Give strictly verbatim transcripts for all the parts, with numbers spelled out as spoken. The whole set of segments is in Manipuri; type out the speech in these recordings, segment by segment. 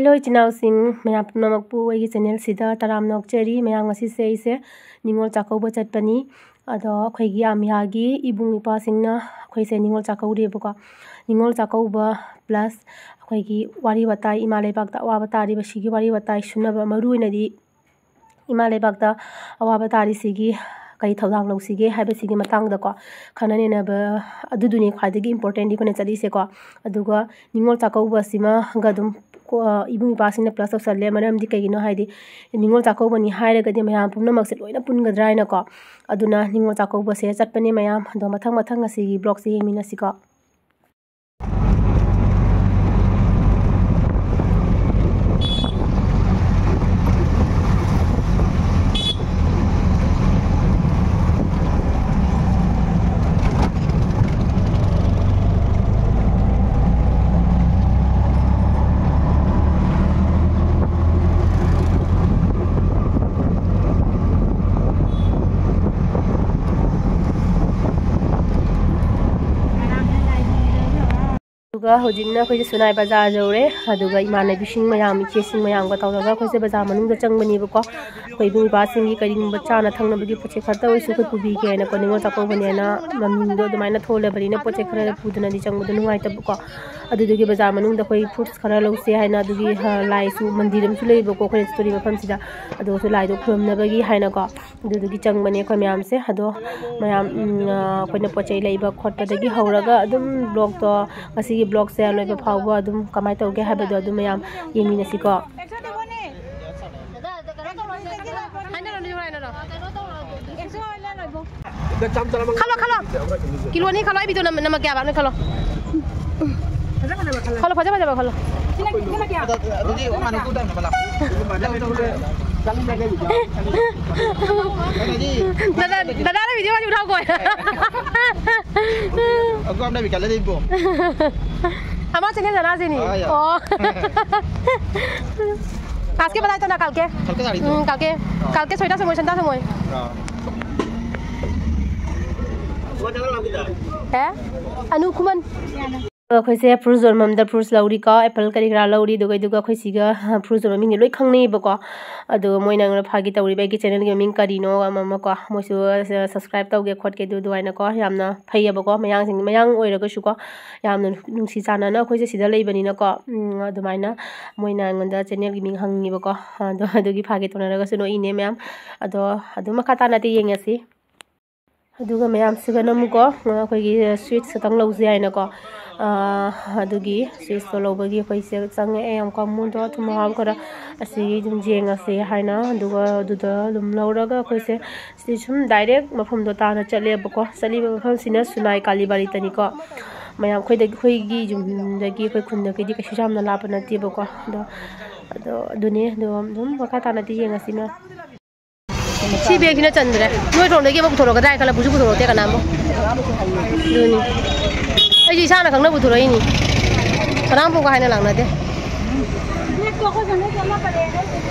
ꯍꯦꯜꯂꯣ ꯏꯆꯤꯟ ꯏꯅꯥꯎꯁꯤꯡ, ꯃꯌꯥꯝ ꯄꯨꯝꯅꯃꯛꯄꯨ ꯑꯩꯒꯤ ꯆꯦꯅꯦꯜꯁꯤꯗ ꯇꯔꯥꯝꯅ ꯑꯣꯛꯆꯔꯤ꯫ ꯃꯌꯥꯝ, ꯉꯁꯤꯁꯦ ꯑꯩꯁꯦ ꯅꯤꯉꯣꯜ ꯆꯥꯛꯀꯧꯕ ꯆꯠꯄꯅꯤ꯫ ꯑꯗꯣ ꯑꯩꯈꯣꯏꯒꯤ ꯑꯃꯤꯌꯥꯒꯤ ꯏꯕꯨꯡ ꯏꯄ꯭ꯋꯥꯁꯤꯡꯅ ꯑꯩꯈꯣꯏꯁꯦ ꯅꯤꯉꯣꯜ ꯆꯥꯛꯀꯧꯔꯤꯕꯀꯣ꯫ ꯅꯤꯉꯣꯜ ꯆꯥꯛꯀꯧꯕ plus ꯑꯩꯈꯣꯏꯒꯤ ꯋꯥꯔꯤ ꯋꯥꯇꯥꯏ, ꯏꯃꯥ ꯂꯩꯕꯥꯛꯇ ꯑꯋꯥꯕ ꯇꯥꯔꯤꯕꯁꯤꯒꯤ ꯋꯥꯔꯤ ꯋꯥꯇꯥꯏ ꯁꯨꯅꯕ, ꯃꯔꯨ ꯑꯣꯏꯅꯗꯤ ꯏꯃꯥ ꯂꯩꯕꯥꯛꯇ ꯑꯋꯥꯕ ꯇꯥꯔꯤꯁꯤꯒꯤ ꯀꯔꯤ ꯊꯧꯗꯥꯡ ꯂꯧꯁꯤꯒꯦ ꯍꯥꯏꯕꯁꯤꯒꯤ ꯃꯇꯥꯡꯗꯀꯣ, ꯈꯟꯅ ꯅꯩꯅꯕ ꯑꯗꯨꯗꯨꯅꯤ ꯈ꯭ꯋꯥꯏꯗꯒꯤ importantꯗꯤ ꯑꯩꯈꯣꯏꯅ ꯆꯠꯂꯤꯁꯦꯀꯣ꯫ ꯑꯗꯨꯒ ꯅꯤꯉꯣꯜ ꯆꯥꯛꯀꯧꯕꯁꯤꯃꯒ ꯑꯗꯨꯝ ꯀꯣ-, ꯏꯕꯨꯡ ꯏꯄ꯭ꯋꯥꯁꯤꯡꯅ plus ꯇꯧꯁꯜꯂꯦ꯫ ꯃꯔꯝꯗꯤ ꯀꯩꯒꯤꯅꯣ ꯍꯥꯏꯗꯤ, ꯅꯤꯉꯣꯜ ꯆꯥꯛꯀꯧꯕꯅꯤ ꯍꯥꯏꯔꯒꯗꯤ ꯃꯌꯥꯝ ꯄꯨꯝꯅꯃꯛꯁꯦ ꯂꯣꯏꯅ ꯄꯨꯟꯒꯗ꯭ꯔꯥ ꯍꯥꯏꯅꯀꯣ꯫ ꯑꯗꯨꯅ ꯅꯤꯉꯣꯜ ꯆꯥꯛꯀꯧꯕꯁꯦ ꯆꯠꯄꯅꯦ ꯃꯌꯥꯝ꯫ ꯑꯗꯣ ꯃꯊꯪ ꯃꯊꯪ ꯉꯁꯤꯒꯤ vlogꯁꯦ ꯌꯦꯡꯃꯤꯟꯅꯁꯤꯀꯣ꯫ ꯑꯗꯨꯒ ꯍꯧꯖꯤꯛꯅ ꯑꯩꯈꯣꯏꯁꯦ ꯁꯨꯅꯥꯏ ꯕꯖꯥꯔ ꯌꯧꯔꯦ꯫ ꯑꯗꯨꯒ ꯏꯃꯥꯟꯅꯕꯤꯁꯤꯡ ꯃꯌꯥꯝ, ꯏꯆꯦꯁꯤꯡ ꯃꯌꯥꯝꯒ ꯇꯧꯔꯒ ꯑꯩꯈꯣꯏꯁꯦ ꯕꯖꯥꯔ ꯃꯅꯨꯡꯗ ꯆꯪꯕꯅꯦꯕꯀꯣ꯫ ꯑꯩꯈꯣꯏ ꯏꯕꯨꯡ ꯏꯄ꯭ꯋꯥꯁꯤꯡꯒꯤ ꯀꯔꯤꯒꯨꯝꯕ ꯆꯥꯅ ꯊꯛꯅꯕꯒꯤ ꯄꯣꯠ ꯆꯩ ꯈꯔꯇ ꯑꯣꯏꯔꯁꯨ ꯑꯩꯈꯣꯏ ꯄꯨꯕꯤꯒꯦ ꯍꯥꯏꯅꯀꯣ, ꯅꯤꯉꯣꯜ ꯆꯥꯛꯀꯧꯕꯅꯦꯅ ꯃꯃꯤꯡꯗꯣ ꯑꯗꯨꯃꯥꯏꯅ ꯊꯣꯜꯂꯕꯅꯤꯅ ꯄꯣꯠ ꯆꯩ ꯈꯔ ꯄꯨꯗꯅꯗꯤ ꯆꯪꯕꯗꯣ ꯅꯨꯡꯉꯥꯏꯇꯕꯀꯣ꯫ ꯑꯗꯨꯗꯨꯒꯤ ꯕꯖꯥꯔ ꯃꯅꯨꯡꯗ ꯑꯩꯈꯣꯏ fruits ꯈꯔ ꯂꯧꯁꯦ ꯍꯥꯏꯅ ꯑꯗꯨꯒꯤ, ꯑ, ꯂꯥꯏꯁꯨ, ꯃꯟꯗꯤꯔ ꯑꯃꯁꯨ ꯂꯩꯌꯦꯕꯀꯣ ꯑꯩꯈꯣꯏꯅ ꯆꯠꯇꯣꯔꯤꯕ ꯃꯐꯝꯁꯤꯗ꯫ ꯑꯗꯨꯒꯁꯨ ꯂꯥꯏꯗꯣ ꯈꯨꯔꯨꯝꯅꯕꯒꯤ ꯍꯥꯏꯅꯀꯣ꯫ ꯑꯗꯨꯗꯨꯒꯤ ꯆꯪꯕꯅꯦ ꯑꯩꯈꯣꯏ ꯃꯌꯥꯝꯁꯦ꯫ ꯑꯗꯣ ꯃꯌꯥꯝ, ꯎꯝ, ꯑ, ꯑꯩꯈꯣꯏꯅ ꯄꯣꯠ ꯆꯩ ꯂꯩꯕ ꯈꯣꯠꯄꯗꯒꯤ ꯍꯧꯔꯒ ꯑꯗꯨꯝ vlogꯇꯣ, ꯉꯁꯤꯒꯤ vlogꯁꯦ ꯂꯣꯏꯕ ꯐꯥꯎꯕ ꯑꯗꯨꯝ ꯀꯃꯥꯏꯅ ꯇꯧꯒꯦ ꯍꯥꯏꯕꯗꯣ ꯑꯗꯨꯝ ꯃꯌꯥꯝ ꯌꯦꯡꯃꯤꯟꯅꯁꯤꯀꯣ꯫ ꯍꯥꯏꯅꯔꯣ, ꯅꯌꯨꯝ ꯍꯥꯏꯅꯔꯣ꯫ ꯈꯜꯂꯣ, ꯈꯜꯂꯣ꯫ ꯀꯤꯂꯣ ꯑꯅꯤ ꯈꯜꯂꯣ, ꯑꯩ video ꯅꯝ-, ꯅꯝꯃꯛꯀꯦ ꯍꯥꯏꯕ, ꯅꯣꯏ ꯈꯜꯂꯣ꯫ ꯈꯜꯂꯣ, ꯐꯖ ꯐꯖꯕ ꯈꯜꯂꯣ꯫ ꯑꯗꯨꯗꯤ ꯃꯥꯅ ꯇꯨ ꯇꯥꯏꯝ ꯈꯜꯂꯣ꯫ ꯗꯗꯥ, ꯗꯗꯥꯅ video ꯃꯥꯁꯨ ꯎꯊꯥꯎ ꯀꯣꯏ꯫ ꯑꯒꯣ ꯑꯝꯗ ꯕꯤꯀꯥꯂꯦ ꯗꯤꯕꯣ꯫ ꯑꯃ ꯆꯦꯅꯦꯜ ꯗꯗꯥꯁꯤꯅꯤ꯫ ꯑꯥ, ꯌꯥ꯫ ꯑꯣ꯫ কালকে বেলাইতো না, কালকে। কালকে দাঁড়িয়ে তো। হুম, কালকে। হ্যাঁ। কালকে ছয়টার সময়, সন্ধ্যার সময়। হ্যাঁ। হ্যাঁ? অনুকুমন। ꯑꯩꯈꯣꯏꯁꯦ ꯐ꯭ꯔꯨꯠꯁ ꯌꯣꯟꯐꯝꯗ ꯐ꯭ꯔꯨꯠꯁ ꯂꯧꯔꯤꯀꯣ, ꯑꯦꯄꯜ ꯀꯔꯤ ꯀꯔꯥ ꯂꯧꯔꯤ, ꯑꯗꯨꯒ, ꯑꯗꯨꯒ ꯑꯩꯈꯣꯏ ꯁꯤꯒ ꯐ꯭ꯔꯨꯠꯁ ꯌꯣꯟꯕ ꯃꯤꯁꯤꯡꯁꯦ ꯂꯣꯏ ꯈꯪꯅꯩꯌꯦꯕꯀꯣ꯫ ꯑꯗꯨꯒ ꯃꯣꯏꯅ ꯑꯩꯉꯣꯟꯗ ꯐꯥꯒꯤ ꯇꯧꯔꯤꯕ, ꯑꯩꯒꯤ ꯆꯦꯅꯦꯜꯒꯤ ꯃꯃꯤꯡ ꯀꯔꯤꯅꯣ ꯑꯃ ꯑꯃꯀꯣ, ꯃꯣꯏꯁꯨ ꯁꯕꯁꯀ꯭ꯔꯥꯏꯕ ꯇꯧꯒꯦ ꯈꯣꯠꯀꯦ ꯑꯗꯨ ꯑꯗꯨꯃꯥꯏꯅꯀꯣ, ꯌꯥꯝꯅ ꯐꯩꯌꯦꯕꯀꯣ꯫ ꯃꯌꯥꯡꯁꯤꯡ, ꯃꯌꯥꯡ ꯑꯣꯏꯔꯒꯁꯨꯀꯣ, ꯌꯥꯝꯅ ꯅꯨꯡꯁꯤ ꯆꯥꯟꯅꯅ ꯑꯩꯈꯣꯏꯁꯦ ꯁꯤꯗ ꯂꯩꯕꯅꯤꯅꯀꯣ, ꯎꯝ, ꯑꯗꯨꯃꯥꯏꯅ ꯃꯣꯏꯅ ꯑꯩꯉꯣꯟꯗ ꯆꯦꯅꯦꯜꯒꯤ ꯃꯤꯡ ꯍꯪꯉꯤꯕꯀꯣ꯫ ꯑꯗꯣ ꯑꯗꯨꯒꯤ ꯐꯥꯒꯤ ꯇꯧꯅꯔꯒꯁꯨ ꯅꯣꯛꯏꯅꯦ ꯃꯌꯥꯝ꯫ ꯑꯗꯣ ꯑꯗꯨꯝ ꯃꯈꯥ ꯇꯥꯅꯗꯤ ꯌꯦꯡꯉꯁꯤ꯫ ꯑꯗꯨꯒ ꯃꯌꯥꯝꯁꯤꯒꯅ ꯑꯃꯨꯛꯀꯣ, ꯑꯩꯈꯣꯏꯒꯤ ꯁ꯭ꯋꯤꯠꯁ ꯈꯛꯇꯪ ꯂꯧꯖꯩ ꯍꯥꯏꯅꯀꯣ꯫ ꯑꯥ, ꯑꯗꯨꯒꯤ ꯁ꯭ꯋꯤꯠꯁꯇꯣ ꯂꯧꯕꯒꯤ ꯑꯩꯈꯣꯏꯁꯦ ꯆꯪꯉꯛꯑꯦ꯫ ꯌꯥꯝ ꯀꯥꯡꯕꯨꯗꯣ ꯑꯗꯨꯝ ꯍꯥꯎꯈꯔꯦ꯫ ꯑꯁꯤ ꯑꯗꯨꯝ ꯌꯦꯡꯉꯁꯦ ꯍꯥꯏꯅ, ꯑꯗꯨꯒ ꯑꯗꯨꯗ ꯑꯗꯨꯝ ꯂꯧꯔꯒ ꯑꯩꯈꯣꯏꯁꯦ ꯁꯤꯗꯤ ꯁꯨꯝ ꯗꯥꯏꯔꯦꯛ ꯃꯐꯝꯗꯣ ꯇꯥꯅ ꯆꯠꯂꯦꯕꯀꯣ꯫ ꯆꯠꯂꯤꯕ ꯃꯐꯝꯁꯤꯅ ꯁꯨꯅꯥꯏ ꯀꯥꯂꯤꯕꯥꯔꯤꯇꯅꯤꯀꯣ꯫ ꯃꯌꯥꯝ ꯑꯩꯈꯣꯏꯗꯒꯤ, ꯑꯩꯈꯣꯏꯒꯤ ꯌꯨꯝꯗꯒꯤ, ꯑꯩꯈꯣꯏ ꯈꯨꯟꯗꯒꯤꯗꯤ ꯀꯩꯁꯨ ꯌꯥꯝꯅ ꯂꯥꯞꯄ ꯅꯠꯇꯦꯕꯀꯣ꯫ ꯑꯗꯣ, ꯑꯗꯣ ꯑꯗꯨꯅꯦ, ꯑꯗꯣ ꯑꯗꯨꯝ ꯃꯈꯥ ꯇꯥꯅꯗꯤ ꯌꯦꯡꯉꯁꯤ ꯃꯌꯥꯝ꯫ ꯁꯤ ꯕꯦꯒꯁꯤꯅ ꯆꯟꯗ꯭ꯔꯦ꯫ ꯅꯣꯏ ꯔꯣꯝꯗꯒꯤ ꯑꯃ ꯄꯨꯊꯣꯔꯛꯀꯗ꯭ꯔꯥ ꯍꯥꯏ ꯈꯜꯂ ꯄꯨꯁꯨ ꯄꯨꯊꯣꯔꯛꯇꯦ ꯀꯅꯥꯝꯕꯨ꯫ ꯑꯗꯨꯅꯤ꯫ ꯑꯩꯁꯨ ꯏꯁꯥꯅ ꯈꯪꯅ ꯄꯨꯊꯣꯔꯛꯏꯅꯤ꯫ ꯀꯅꯥꯝꯕꯨꯒ ꯍꯥꯏꯅ ꯂꯥꯛꯅꯗꯦ꯫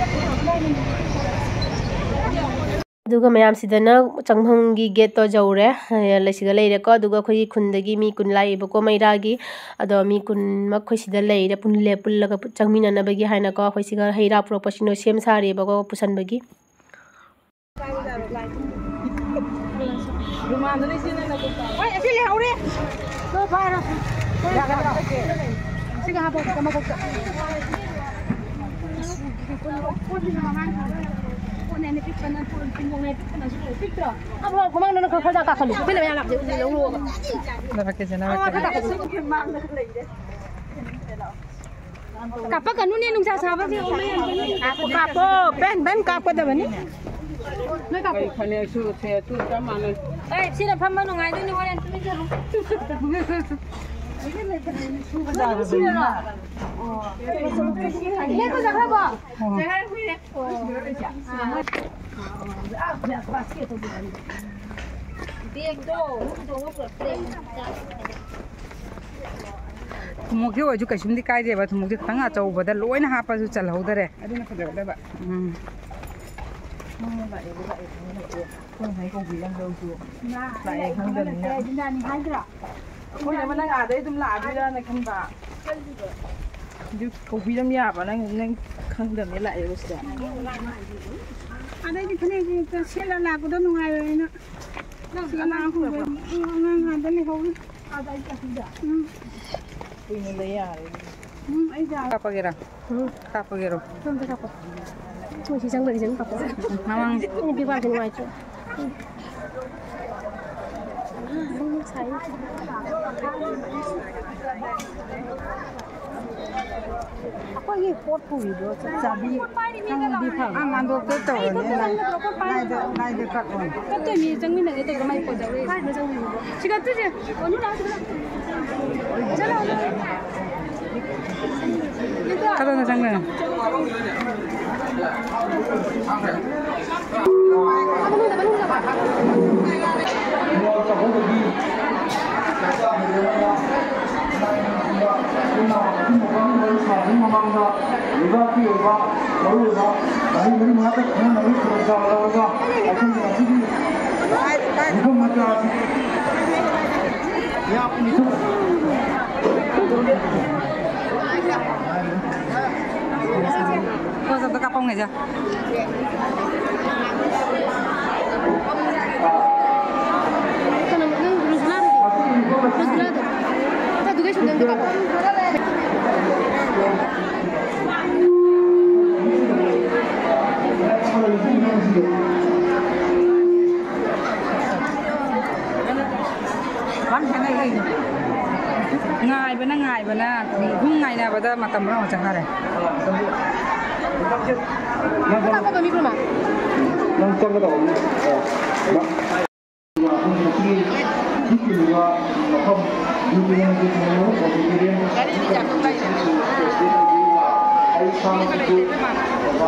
ꯑꯗꯨꯒ ꯃꯌꯥꯝꯁꯤꯗꯅ ꯆꯪꯐꯝꯒꯤ ꯒꯦꯠꯇꯣ ꯌꯧꯔꯦ꯫ ꯁꯤꯗ ꯂꯩꯔꯦꯀꯣ꯫ ꯑꯗꯨꯒ ꯑꯩꯈꯣꯏꯒꯤ ꯈꯨꯟꯗꯒꯤ ꯃꯤ ꯀꯨꯟ ꯂꯥꯛꯑꯦꯕꯀꯣ, ꯃꯩꯔꯥꯒꯤ꯫ ꯑꯗꯣ ꯃꯤ ꯀꯨꯟꯃꯛ ꯑꯩꯈꯣꯏ ꯁꯤꯗ ꯂꯩꯔꯦ, ꯄꯨꯜꯂꯦ, ꯄꯨꯜꯂꯒ ꯆꯪꯃꯤꯟꯅꯅꯕꯒꯤ ꯍꯥꯏꯅꯀꯣ꯫ ꯑꯩꯈꯣꯏ ꯁꯤꯒ ꯍꯩ ꯔꯥ ꯄꯨꯔꯛꯄꯁꯤꯡꯗꯣ ꯁꯦꯝ ꯁꯥꯔꯤꯕꯀꯣ, ꯄꯨꯁꯟꯕꯒꯤ꯫ ꯍꯣꯏ, ꯑꯁꯤ ꯂꯩꯍꯧꯔꯦ꯫ ꯅꯣꯏ ꯄꯥꯏꯔꯣ꯫ ꯁꯤꯒ ꯍꯥꯞꯄꯣ, ꯃꯀꯣꯛꯇ꯫ ꯄꯣꯠꯅꯦꯅ ꯄꯤꯛꯄꯅ, ꯄꯤꯛꯄꯅꯁꯨ ꯄꯤꯛꯇ꯭ꯔꯣ? ꯍꯥꯞꯄꯣ, ꯃꯃꯥꯡꯗ ꯅꯪ ꯈꯔ, ꯈꯔ ꯀꯥꯈꯠꯂꯨ꯫ ꯑꯩꯈꯣꯏꯅ ꯃꯌꯥꯝ ꯂꯥꯛꯄꯁꯦ ꯂꯧꯔꯛꯑꯣꯕ꯫ ꯂꯧꯔꯛꯀꯦꯁꯦ, ꯂꯧꯔꯛꯀꯦ꯫ ꯀꯥꯞꯄꯛꯀꯅꯨꯅꯦ, ꯅꯨꯡꯁꯥ ꯁꯥꯕꯁꯦ꯫ ꯀꯥꯞꯄꯣ, ꯀꯥꯞꯄꯣ, ꯄꯦꯟ ꯄꯦꯟ ꯀꯥꯞꯀꯗꯕꯅꯤ꯫ ꯅꯣꯏ ꯀꯥꯞꯄꯣ꯫ ꯐꯅꯦꯛꯁꯨ ꯁꯦꯠꯁꯨ ꯆꯞ ꯃꯥꯟꯅꯩ꯫ ꯑꯦ, ꯁꯤꯅ ꯐꯝꯕ ꯅꯨꯡꯉꯥꯏꯗꯣꯏꯅꯤ ꯍꯣꯔꯦꯟ꯫ ꯂꯦꯞꯄ ꯆꯠꯈ꯭ꯔꯕꯣ? ꯕꯦꯒꯇꯣ ꯍꯨꯟꯗꯣꯛꯑꯒ ꯄꯨꯔꯛꯇ꯭ꯔꯦ꯫ ꯊꯨꯝꯃꯣꯛꯀꯤ ꯑꯣꯏꯔꯁꯨ ꯀꯩꯁꯨꯝꯗꯤ ꯀꯥꯏꯗꯦꯕ, ꯊꯨꯝꯃꯣꯛꯁꯦ ꯈꯤꯇꯪ ꯑꯆꯧꯕꯗ ꯂꯣꯏꯅ ꯍꯥꯞꯄꯁꯨ ꯆꯜꯍꯧꯗꯔꯦ꯫ ꯑꯗꯨꯅ ꯐꯖꯒꯗꯕ꯫ ꯎꯝ꯫ ꯅꯪꯅ ꯂꯥꯛꯑꯦꯕ, ꯂꯥꯛꯑꯦ ꯈꯪꯉꯒ ꯂꯥꯛꯑꯦ꯫ ꯑꯩꯈꯣꯏ ꯉꯁꯥꯏ ꯀꯧꯕꯤꯔꯝꯗꯕꯁꯨ ꯂꯥꯛꯑꯦ ꯈꯪꯗꯕꯅꯤꯅ꯫ ꯏꯟꯗ꯭ꯔꯥꯅꯤ ꯍꯥꯏꯗ꯭ꯔꯣ? ꯑꯩꯈꯣꯏꯅ ꯑꯃ ꯅꯪ ꯑꯥꯗꯩ ꯑꯗꯨꯝ ꯂꯥꯛꯑꯗꯣꯏꯔꯥꯅ ꯈꯟꯕ꯫ ꯑꯗꯨ ꯀꯧꯕꯤꯔꯝ ꯌꯥꯕ, ꯅꯪ, ꯅꯪ ꯈꯪꯗꯕꯅꯦ ꯂꯥꯛꯑꯦꯕ ꯁꯤꯗ꯫ ꯑꯗꯩꯗꯤ ꯐꯅꯦꯛꯁꯦ ꯁꯦꯠꯂ ꯂꯥꯛꯄꯗꯣ ꯅꯨꯡꯉꯥꯏꯔꯣꯏꯅ꯫ ꯅꯪ ꯁꯤ ꯑꯉꯥꯡ ꯑꯉꯥꯡ ꯄꯨꯔꯛꯄ꯭ꯔꯣ? ꯄꯨꯔꯛꯄ꯫ ꯎꯝ, ꯑꯉꯥꯡ ꯑꯥꯗ ꯂꯩꯍꯧꯔꯤ꯫ ꯑꯥꯗ ꯑꯩ ꯆꯠꯈꯤꯗ꯫ ꯎꯝ꯫ ꯀꯨꯏꯅ ꯂꯩ ꯌꯥꯔꯣꯏ꯫ ꯎꯝ, ꯑꯩ ꯌꯥꯔꯦ꯫ ꯀꯥꯞꯄꯒꯦꯔꯥ? ꯎꯝ꯫ ꯀꯥꯞꯄꯒꯦꯔꯣ? ꯁꯣꯝꯗ ꯀꯥꯞꯄꯣ꯫ ꯃꯣꯏ ꯁꯤ ꯆꯪꯕꯒꯤ ꯆꯪ ꯀꯥꯞꯄꯣ꯫ ꯃꯃꯥꯡ ꯅꯨꯄꯤ ꯄꯥꯝꯕꯤ ꯅꯨꯡꯉꯥꯏꯇ꯭ꯔꯣ? ꯎꯝ꯫ ꯁꯥꯏ꯫ ꯑꯩꯈꯣꯏꯒꯤ ꯄꯣꯠ ꯄꯨꯔꯤꯗꯣ ꯆꯥꯕꯤ ꯈꯪꯉꯗꯤ ꯐꯕ꯫ ꯑꯥ, ꯃꯥꯟꯗꯣꯞꯇ ꯇꯧꯔꯅꯤ, ꯂꯥꯏ-, ꯂꯥꯏꯗ, ꯂꯥꯏꯗ ꯀꯠꯂꯣ꯫ ꯀꯠꯇꯣꯏꯅꯤ, ꯆꯪꯃꯤꯟꯅꯒꯦ ꯇꯧꯕ ꯃꯥꯏ ꯄꯣꯠ ꯆꯪꯉꯤ꯫ ꯀꯥꯏꯗꯅꯣ ꯆꯪꯉꯤꯗꯨꯕꯣ? ꯁꯤꯗ ꯇꯨꯁꯦ꯫ ꯑꯣ, ꯅꯨ ꯂꯥꯛꯑꯣ, ꯁꯤꯗ ꯂꯥꯛꯑꯣ꯫ ꯆꯠꯂꯣ, ꯆꯠꯂꯣ꯫ ꯀꯗꯣꯝꯗ ꯆꯪꯗꯣꯏꯅꯣ? ꯃꯃꯥꯡꯗ ꯂꯩꯕꯥꯛꯀꯤ ꯑꯣꯏꯕ ꯃꯔꯨꯑꯣꯏꯕ ꯃꯍꯩ ꯃꯔꯤ ꯃꯉꯥꯇ ꯈꯪꯍꯟꯅꯕꯒꯤ ꯈꯨꯗꯣꯡꯆꯥꯕ ꯂꯧꯔꯒ ꯑꯩꯈꯣꯏꯒꯤ ꯉꯁꯤꯒꯤ ꯃꯤꯐꯝ ꯃꯆꯥ ꯑꯁꯤ ꯀ꯭ꯂꯣꯖ ꯑꯞꯇ ꯀꯥꯞꯄꯝꯒꯦꯁꯦ꯫ ꯀꯩꯅꯣ, ꯅꯪ ꯔꯨꯁꯅꯥꯗꯨꯗꯤ? ꯔꯨꯁꯅꯥꯗꯣ? ꯑꯗꯨꯗꯩ ꯁꯨꯝ ꯅꯪꯗꯤ ꯀꯥꯞꯄꯣ꯫ ꯉꯥꯏꯕꯅ, ꯉꯥꯏꯕꯅ, ꯁꯨꯝ ꯉꯥꯏꯅꯕꯗ ꯃꯇꯝ ꯄꯨꯝꯅꯃꯛ ꯆꯪꯈꯔꯦ꯫ ꯅꯪ ꯆꯪꯒꯗꯧꯕꯅꯤ꯫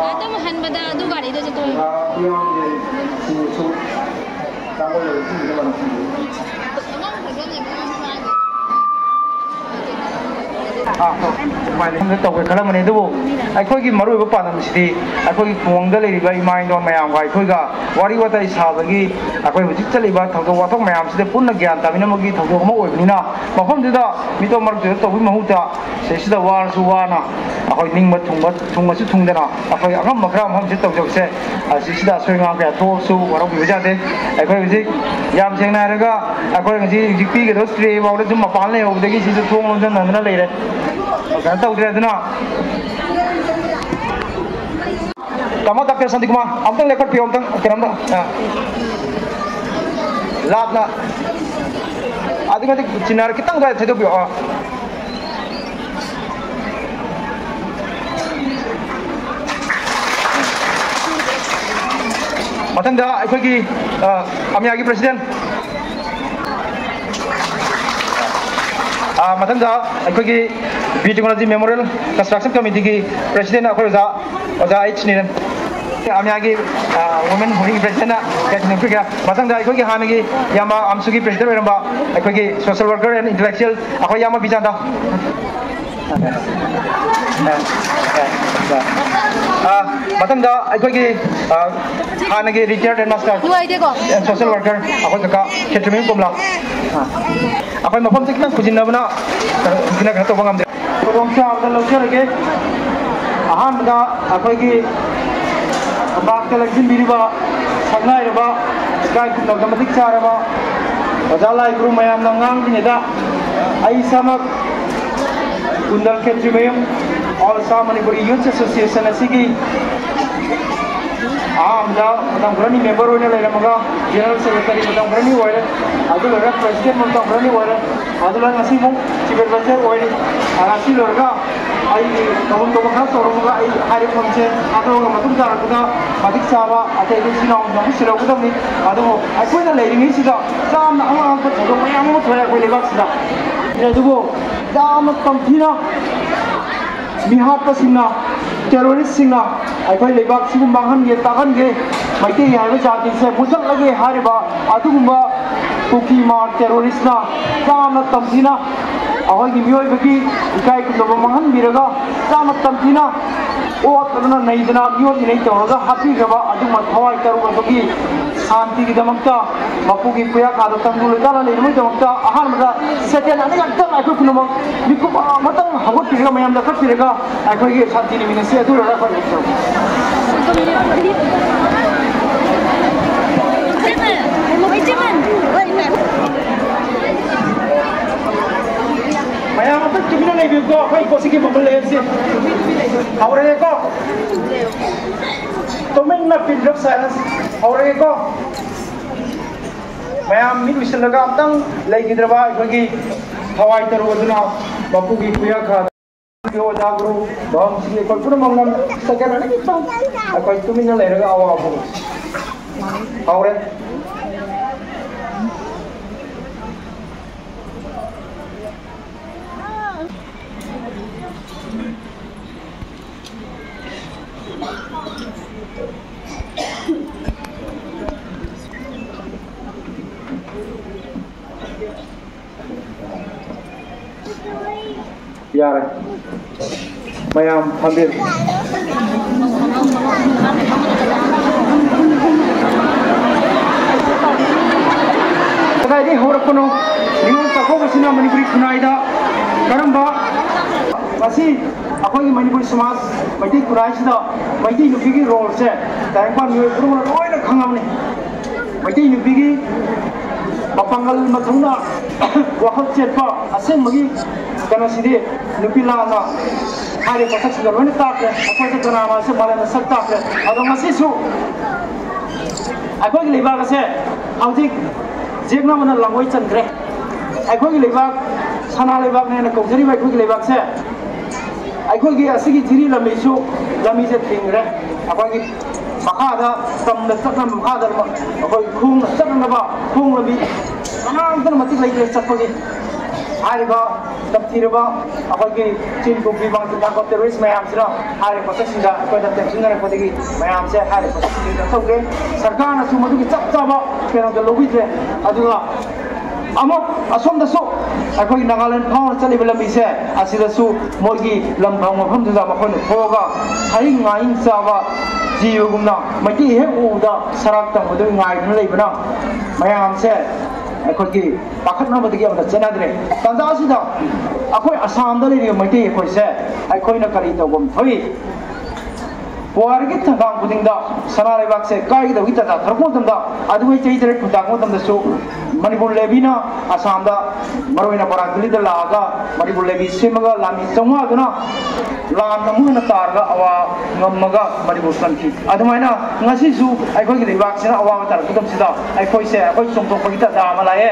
ꯑꯗꯨꯝ ꯍꯟꯕꯗ ꯑꯗꯨ ꯒꯥꯔꯤꯗꯁꯨ ꯇꯣꯡꯉꯤ꯫ ꯑꯥ, ꯃꯐꯝꯗ ꯇꯧꯒꯦ ꯈꯜꯂꯝꯕꯅꯤ, ꯑꯗꯨꯕꯨ ꯑꯩꯈꯣꯏꯒꯤ ꯃꯔꯨꯑꯣꯏꯕ ꯄꯥꯟꯗꯝꯁꯤꯗꯤ ꯑꯩꯈꯣꯏꯒꯤ ꯈꯨꯡꯒꯪꯗ ꯂꯩꯔꯤꯕ ꯏꯃꯥ ꯏꯟꯗꯣꯜ ꯃꯌꯥꯝꯒ ꯑꯩꯈꯣꯏꯒ ꯋꯥꯔꯤ ꯋꯥꯇꯥꯏ ꯁꯥꯕꯒꯤ, ꯑꯩꯈꯣꯏ ꯍꯧꯖꯤꯛ ꯆꯠꯂꯤꯕ ꯊꯧꯗꯣꯛ ꯋꯥꯊꯣꯛ ꯃꯌꯥꯝꯁꯤꯗ ꯄꯨꯟꯅ ꯒ꯭ꯌꯥꯟ ꯇꯥꯃꯤꯟꯅꯕꯒꯤ ꯊꯧꯗꯣꯛ ꯑꯃ ꯑꯣꯏꯕꯅꯤꯅ, ꯃꯐꯝꯗꯨꯗ ꯃꯤꯇꯣꯞ ꯃꯔꯛꯇꯨꯗ ꯇꯧꯕꯒꯤ ꯃꯍꯨꯠꯇ ꯁꯤꯗꯩꯁꯤꯗ ꯋꯥꯔꯁꯨ ꯋꯥꯅ, ꯑꯩꯈꯣꯏ ꯅꯤꯡꯕ ꯊꯨꯡꯕ, ꯊꯨꯡꯉꯁꯨ ꯊꯨꯡꯗꯅ ꯑꯩꯈꯣꯏ ꯑꯉꯝꯕ ꯈꯔ ꯃꯐꯝꯁꯤꯗ ꯇꯧꯖꯕꯁꯦ, ꯑꯁꯤꯁꯤꯗ ꯑꯁꯣꯏ ꯑꯉꯥꯝ ꯀꯌꯥ ꯊꯣꯛꯑꯁꯨ ꯋꯥꯔꯧꯕꯤꯕ ꯌꯥꯗꯦ꯫ ꯑꯩꯈꯣꯏ ꯍꯧꯖꯤꯛ, ꯌꯥꯝ ꯁꯦꯡꯅ ꯍꯥꯏꯔꯒ, ꯑꯩꯈꯣꯏ ꯍꯧꯖꯤꯛ, ꯍꯧꯖꯤꯛ ꯄꯤꯒꯗꯕ ꯇ꯭ꯔꯦ ꯐꯥꯎꯗ ꯁꯨꯝ ꯃꯄꯥꯟ ꯂꯩꯍꯧꯕꯗꯒꯤ ꯁꯤꯁꯨ ꯊꯣꯡ ꯂꯣꯟꯁꯤꯟꯅꯗꯅ ꯂꯩꯔꯦ꯫ ꯀꯩꯅꯣ ꯇꯧꯗ꯭ꯔꯦ, ꯑꯗꯨꯅ ꯇꯥꯃꯣ ꯗꯥꯛꯇꯔ ꯁꯥꯟꯇꯤꯀꯨꯃꯥꯔ, ꯑꯝꯇꯪ ꯂꯦꯞꯈꯠꯄꯤꯌꯣ, ꯑꯝꯇꯪ ꯀꯩꯅꯣꯝꯇ꯫ ꯑꯥ꯫ ꯂꯥꯞꯅ꯫ ꯑꯗꯨꯒ ꯆꯤꯟꯅꯔ ꯈꯤꯇꯪ ꯑꯗꯨꯋꯥꯏꯗ ꯊꯩꯗꯣꯛꯄꯤꯌꯣ꯫ ꯑꯥ꯫ ꯃꯊꯪꯗ ꯑꯩꯈꯣꯏꯒꯤ, ꯑ, ꯑꯃꯤꯌꯥꯒꯤ president, ꯑ, ꯃꯊꯪꯗ ꯑꯩꯈꯣꯏꯒꯤ Bir Tikendrajit Memorial Construction Committeeꯒꯤ president ꯑꯩꯈꯣꯏ ꯑꯣꯖꯥ, ꯑꯣꯖꯥ ꯑꯩꯆ ꯅꯤꯔꯟ, ꯑꯃꯤꯌꯥꯒꯤ, ꯑ, women wing presidentꯅ ꯀꯦꯇꯤꯟ ꯄꯤꯈ꯭ꯔꯦ꯫ ꯃꯊꯪꯗ ꯑꯩꯈꯣꯏꯒꯤ ꯍꯥꯟꯅꯒꯤ ꯏꯌꯥꯝꯕ ꯑꯝꯁꯨꯒꯤ president ꯑꯣꯏꯔꯝꯕ ꯑꯩꯈꯣꯏꯒꯤ social worker and intellectual ꯑꯩꯈꯣꯏ ꯏꯌꯥꯝꯕ ꯕꯤꯖꯥꯟꯗ꯫ ꯑ, ꯃꯊꯪꯗ ꯑꯩꯈꯣꯏꯒꯤ, ꯑ, ꯍꯥꯟꯅꯒꯤ retired headmaster ꯅꯨꯡꯉꯥꯏꯇꯦꯀꯣ? And social worker ꯑꯩꯈꯣꯏ ꯀꯀꯥ ꯈꯦꯇ꯭ꯔꯤꯃꯌꯨꯝ ꯀꯣꯝꯂꯥ꯫ ꯑ, ꯑꯩꯈꯣꯏ ꯃꯐꯝꯁꯦ ꯈꯤꯇꯪ ꯈꯨꯖꯤꯟꯅꯕꯅ, ꯑ, ꯈꯤꯇꯪ ꯀꯩꯅꯣ ꯇꯧꯕ ꯉꯝꯗꯦ꯫ ꯈꯨꯗꯣꯡꯆꯥꯕꯗ ꯂꯧꯖꯔꯒꯦ꯫ ꯑꯍꯥꯟꯕꯗ ꯑꯩꯈꯣꯏꯒꯤ ꯃꯥꯛꯇ ꯂꯦꯡꯁꯤꯟꯕꯤꯔꯤꯕ ꯁꯛꯅꯥꯏꯔꯕ, ꯏꯀꯥꯏ ꯈꯨꯝꯅꯕꯗ ꯃꯇꯤꯛ ꯆꯥꯔꯕ ꯑꯣꯖꯥ ꯂꯥꯏ ꯒꯨꯔꯨ ꯃꯌꯥꯝꯅ ꯉꯥꯡꯗ꯭ꯔꯤꯉꯩꯗ ꯑꯩ ꯏꯁꯥꯃꯛ ꯀꯨꯟꯗꯜ ꯈꯦꯇ꯭ꯔꯤꯃꯌꯨꯝ All Assam Manipuri Youth Association ꯑꯁꯤꯒꯤ ꯑꯍꯥꯟꯕꯗ ꯃꯇꯝ ꯈꯔꯅꯤ member ꯑꯣꯏꯅ ꯂꯩꯔꯝꯃꯒ, general secretary ꯃꯇꯝ ꯈꯔꯅꯤ ꯑꯣꯏꯔꯦ, ꯑꯗꯨ ꯂꯣꯏꯔꯒ president ꯃꯇꯝ ꯈꯔꯅꯤ ꯑꯣꯏꯔꯦ, ꯑꯗꯨ ꯂꯣꯏꯔꯒ ꯉꯁꯤꯃꯨꯛ chief advisor ꯑꯣꯏꯔꯤ꯫ ꯑ, ꯉꯁꯤ ꯂꯣꯏꯔꯒ ꯑꯩꯒꯤ ꯊꯕꯛ ꯇꯧꯕ ꯈꯔ ꯇꯧꯔꯝꯃꯒ ꯑꯩ ꯍꯥꯏꯔꯤꯕ ꯐꯝꯁꯦ ꯊꯥꯗꯣꯛꯑꯒ ꯃꯇꯨꯡ ꯇꯥꯔꯛꯄꯗ ꯃꯇꯤꯛ ꯆꯥꯕ ꯑꯇꯩ ꯑꯇꯩ ꯏꯆꯤꯜ ꯏꯅꯥꯎꯁꯤꯡ ꯑꯃꯨꯛ ꯁꯤꯜꯍꯧꯒꯗꯕꯅꯤ꯫ ꯑꯗꯨꯕꯨ ꯑꯩꯈꯣꯏꯅ ꯂꯩꯔꯤꯉꯩꯁꯤꯗ ꯌꯥꯝꯅ ꯑꯉꯛ ꯑꯉꯛꯄ ꯊꯧꯗꯣꯛ ꯃꯌꯥꯝ ꯑꯃ ꯊꯣꯛꯑꯦ ꯑꯩꯈꯣꯏ ꯂꯩꯕꯥꯛꯁꯤꯗ꯫ ꯑꯗꯨꯕꯨ ꯌꯥꯝꯅ ꯇꯝꯊꯤꯅ ꯃꯤꯍꯥꯠꯄꯁꯤꯡꯅ, terroristꯁꯤꯡꯅ ꯑꯩꯈꯣꯏ ꯂꯩꯕꯥꯛꯁꯤꯕꯨ ꯃꯥꯡꯍꯟꯒꯦ, ꯇꯥꯛꯍꯟꯒꯦ, ꯃꯩꯇꯩ ꯍꯥꯏꯕ ꯖꯥꯇꯤꯁꯦ ꯃꯨꯊꯠꯂꯒꯦ ꯍꯥꯏꯔꯤꯕ ꯑꯗꯨꯒꯨꯝꯕ ꯀꯨꯀꯤ ꯃꯥꯔ terroristꯅ ꯌꯥꯝꯅ ꯇꯝꯊꯤꯅ ꯑꯩꯈꯣꯏꯒꯤ ꯃꯤꯑꯣꯏꯕꯒꯤ ꯏꯀꯥꯏ ꯈꯨꯝꯅꯕ ꯃꯥꯡꯍꯟꯕꯤꯔꯒ ꯆꯥꯅ ꯇꯝꯕꯤꯅ ꯑꯣꯠꯇꯅ ꯅꯩꯗꯅ ꯃꯤꯑꯣꯠ ꯃꯤꯅꯩ ꯇꯧꯔꯒ ꯍꯥꯠꯄꯤꯈ꯭ꯔꯕ ꯑꯗꯨꯒꯨꯝꯕ ꯊꯋꯥꯏ ꯇꯔꯨ ꯑꯗꯨꯒꯤ ꯁꯥꯟꯇꯤꯒꯤꯗꯃꯛꯇ ꯃꯄꯨꯒꯤ ꯈꯨꯌꯥꯈꯥꯗ ꯇꯪꯗꯨ ꯂꯩꯇꯥꯅ ꯂꯩꯅꯕꯒꯤꯗꯃꯛꯇ ꯑꯍꯥꯟꯕꯗ ꯁꯦꯀꯦꯟ ꯑꯅꯤꯈꯛꯇꯪ ꯑꯩꯈꯣꯏ ꯄꯨꯝꯅꯃꯛ ꯃꯤꯀꯨꯞ ꯑꯃꯇꯪ ꯍꯧꯒꯠꯄꯤꯔꯒ ꯃꯌꯥꯝ ꯂꯧꯈꯠꯄꯤꯔꯒ ꯑꯩꯈꯣꯏꯒꯤ ꯁꯥꯟꯇꯤ ꯅꯤꯃꯤꯠ ꯑꯁꯤ ꯑꯗꯨ ꯂꯣꯏꯔꯒ ꯑꯩꯈꯣꯏ ꯂꯦꯞꯆꯔꯒꯦ꯫ ꯃꯌꯥꯝ ꯑꯝꯇ ꯇꯨꯃꯤꯟꯅ ꯂꯩꯕꯤꯌꯨꯀꯣ, ꯑꯩꯈꯣꯏ ꯄꯣꯠꯁꯤꯒꯤ ꯃꯒꯨꯟ ꯂꯩꯔꯁꯤ꯫ ꯍꯧꯔꯒꯦꯀꯣ꯫ ꯇꯨꯃꯤꯟꯅ pin drop silence꯫ ꯍꯧꯔꯒꯦꯀꯣ꯫ ꯃꯌꯥꯝ ꯃꯤꯠ ꯎꯏꯁꯤꯜꯂꯒ ꯑꯝꯇꯪ ꯂꯩꯈꯤꯗ꯭ꯔꯕ ꯑꯩꯈꯣꯏꯒꯤ ꯊꯋꯥꯏ ꯇꯔꯨ ꯑꯗꯨꯅ ꯃꯄꯨꯒꯤ ꯈꯨꯌꯥꯈꯥ ꯑꯣꯖꯥ ꯒꯨꯔꯨ ꯕꯥꯎꯟꯁꯤꯡ ꯑꯩꯈꯣꯏ ꯄꯨꯝꯅꯃꯛꯅ second ꯑꯅꯤꯈꯛꯇꯪ ꯑꯩꯈꯣꯏ ꯇꯨꯃꯤꯟꯅ ꯂꯩꯔꯒ ꯑꯋꯥꯕ ꯍꯧꯔꯦ꯫ ꯌꯥꯔꯦ꯫ ꯃꯌꯥꯝ ꯐꯝꯕꯤꯔꯣ꯫ ꯀꯗꯥꯏꯗꯒꯤ ꯍꯧꯔꯛꯄꯅꯣ? ꯅꯤꯉꯣꯜ ꯆꯥꯛꯀꯧꯕꯁꯤꯅ ꯃꯅꯤꯄꯨꯔꯤ ꯈꯨꯟꯅꯥꯏꯗ ꯀꯔꯝꯕ, ꯉꯁꯤ ꯑꯩꯈꯣꯏꯒꯤ ꯃꯅꯤꯄꯨꯔꯤ ꯁꯃꯥꯖ, ꯃꯩꯇꯩ ꯈꯨꯟꯅꯥꯏꯁꯤꯗ ꯃꯩꯇꯩ ꯅꯨꯄꯤꯒꯤ roleꯁꯦ ꯇꯥꯏꯕꯪꯄꯥꯟ ꯃꯤꯑꯣꯏ ꯄꯨꯝꯅꯃꯛꯅ ꯂꯣꯏꯅ ꯈꯪꯉꯕꯅꯤ꯫ ꯃꯩꯇꯩ ꯅꯨꯄꯤꯒꯤ ꯃꯄꯥꯡꯒꯜ ꯃꯊꯧꯅꯥ, ꯋꯥꯈꯜ ꯆꯦꯠꯄ, ꯑꯁꯦꯡꯕꯒꯤ ꯀꯩꯅꯣꯁꯤꯗꯤ ꯅꯨꯄꯤ ꯂꯥꯟꯅ ꯍꯥꯏꯔꯤꯕ ꯄꯣꯠꯁꯛꯁꯤꯡꯗ ꯂꯣꯏꯅ ꯇꯥꯛꯈ꯭ꯔꯦ꯫ ꯑꯩꯈꯣꯏꯁꯦ ꯀꯅꯥꯅꯣ ꯍꯥꯏꯕꯁꯦ ꯃꯥꯂꯦꯝꯅ ꯁꯛ ꯇꯥꯛꯈ꯭ꯔꯦ꯫ ꯑꯗꯣ ꯉꯁꯤꯁꯨ ꯑꯩꯈꯣꯏꯒꯤ ꯂꯩꯕꯥꯛ ꯑꯁꯦ ꯍꯧꯖꯤꯛ ꯌꯦꯛꯅꯕꯅ ꯂꯥꯡꯒꯣꯏ ꯆꯟꯈ꯭ꯔꯦ꯫ ꯑꯩꯈꯣꯏꯒꯤ ꯂꯩꯕꯥꯛ ꯁꯅꯥ ꯂꯩꯕꯥꯛꯅꯦꯅ ꯀꯧꯖꯔꯤꯕ ꯑꯩꯈꯣꯏꯒꯤ ꯂꯩꯕꯥꯛꯁꯦ, ꯑꯩꯈꯣꯏꯒꯤ ꯑꯁꯤꯒꯤ ꯖꯤꯔꯤ ꯂꯝꯕꯤꯁꯨ, ꯂꯝꯕꯤꯁꯦ ꯊꯤꯡꯈ꯭ꯔꯦ꯫ ꯑꯩꯈꯣꯏꯒꯤ ꯃꯈꯥꯗ ꯇꯝꯅ ꯆꯠꯅꯕ, ꯃꯈꯥꯗ ꯑꯩꯈꯣꯏ ꯈꯣꯡꯅ ꯆꯠꯅꯅꯕ ꯈꯣꯡ ꯂꯝꯕꯤ ꯀꯅꯥꯝꯇꯅ ꯃꯇꯤꯛ ꯂꯩꯇ꯭ꯔꯦ ꯆꯠꯄꯒꯤ꯫ ꯍꯥꯏꯔꯤꯕ ꯇꯝꯊꯤꯔꯕ ꯑꯩꯈꯣꯏꯒꯤ ꯆꯤꯟ ꯀꯨꯝꯕꯤ ꯃꯥꯡꯖꯤꯟ ꯊꯥꯕ terrorist ꯃꯌꯥꯝꯁꯤꯅ ꯍꯥꯏꯔꯤꯕ ꯄꯣꯠꯁꯛꯁꯤꯡꯗ ꯑꯩꯈꯣꯏꯗ ꯇꯦꯛꯁꯤꯟꯅꯔꯛꯄꯗꯒꯤ ꯃꯌꯥꯝꯁꯦ ꯍꯥꯏꯔꯤꯕ ꯄꯣꯠꯁꯛꯁꯤꯡꯗ ꯇꯧꯗꯦ꯫ ꯁꯔꯀꯥꯔꯅꯁꯨ ꯃꯗꯨꯒꯤ ꯆꯞ ꯆꯥꯕ ꯀꯩꯅꯣꯗꯣ ꯂꯧꯕꯤꯗ꯭ꯔꯦ꯫ ꯑꯗꯨꯒ ꯑꯃꯨꯛ ꯑꯁꯣꯝꯗꯁꯨ ꯑꯩꯈꯣꯏꯒꯤ ꯅꯥꯒꯥꯂꯦꯟ ꯐꯥꯎꯅ ꯆꯠꯂꯤꯕ ꯂꯝꯕꯤꯁꯦ, ꯑꯁꯤꯗꯁꯨ ꯃꯣꯏꯒꯤ ꯂꯝꯐꯝ ꯃꯐꯝꯗꯨꯗ ꯃꯈꯣꯏꯅ ꯊꯣꯛꯑꯒ ꯁꯥꯍꯤꯡ ꯉꯥꯍꯤꯡ ꯆꯥꯕ ꯖꯤꯕꯒꯨꯝꯅ, ꯃꯩꯇꯩ ꯍꯦꯛ ꯎꯕꯗ ꯁꯔꯥꯛ ꯇꯝꯕꯗꯨ ꯉꯥꯏꯗꯨꯅ ꯂꯩꯕꯅ ꯃꯌꯥꯝꯁꯦ ꯑꯩꯈꯣꯏꯒꯤ ꯄꯥꯈꯠꯅꯕꯗꯒꯤ ꯑꯃꯗ ꯆꯠꯅꯗ꯭ꯔꯦ꯫ ꯇꯥꯟꯖꯥ ꯑꯁꯤꯗ ꯑꯩꯈꯣꯏ ꯑꯁꯥꯝꯗ ꯂꯩꯔꯤꯕ ꯃꯩꯇꯩ ꯑꯩꯈꯣꯏꯁꯦ ꯑꯩꯈꯣꯏꯅ ꯀꯔꯤ ꯇꯧꯐꯝ ꯊꯣꯛꯏ? ꯄꯨꯋꯥꯔꯤꯒꯤ ꯊꯣꯡꯒꯥꯡ ꯈꯨꯗꯤꯡꯗ ꯁꯅꯥ ꯂꯩꯕꯥꯛꯁꯦ ꯀꯥꯏꯒꯗꯧꯒꯤ ꯇꯥꯟꯖꯥ ꯊꯣꯔꯛꯄ ꯃꯇꯝꯗ, ꯑꯗꯨꯒꯤ ꯆꯍꯤ ꯇꯔꯦꯠ ꯈꯨꯟꯇꯥꯛꯄ ꯃꯇꯝꯗꯁꯨ ꯃꯅꯤꯄꯨꯔ ꯂꯦꯕꯤꯅ ꯑꯁꯥꯝꯗ, ꯃꯔꯨꯑꯣꯏꯅ ꯕꯔꯥꯛ ꯚꯦꯂꯤꯗ ꯂꯥꯛꯑꯒ ꯃꯅꯤꯄꯨꯔ ꯂꯦꯕꯤ ꯁꯦꯝꯃꯒ ꯂꯥꯟꯃꯤ ꯆꯥꯝꯃꯉꯥꯗꯨꯅ ꯂꯥꯟ ꯑꯃꯨꯛ ꯍꯟꯅ ꯇꯥꯔꯒ ꯑꯋꯥ ꯉꯝꯃꯒ ꯃꯅꯤꯄꯨꯔ ꯀꯟꯈꯤ꯫ ꯑꯗꯨꯃꯥꯏꯅ ꯉꯁꯤꯁꯨ ꯑꯩꯈꯣꯏꯒꯤ ꯂꯩꯕꯥꯛꯁꯤꯅ ꯑꯋꯥꯕ ꯇꯥꯔꯛꯄ ꯃꯇꯝꯁꯤꯗ ꯑꯩꯈꯣꯏꯁꯦ, ꯑꯩꯈꯣꯏ ꯆꯣꯡꯊꯣꯛꯄꯒꯤ ꯇꯥꯟꯖꯥ ꯑꯃ ꯂꯥꯛꯑꯦ꯫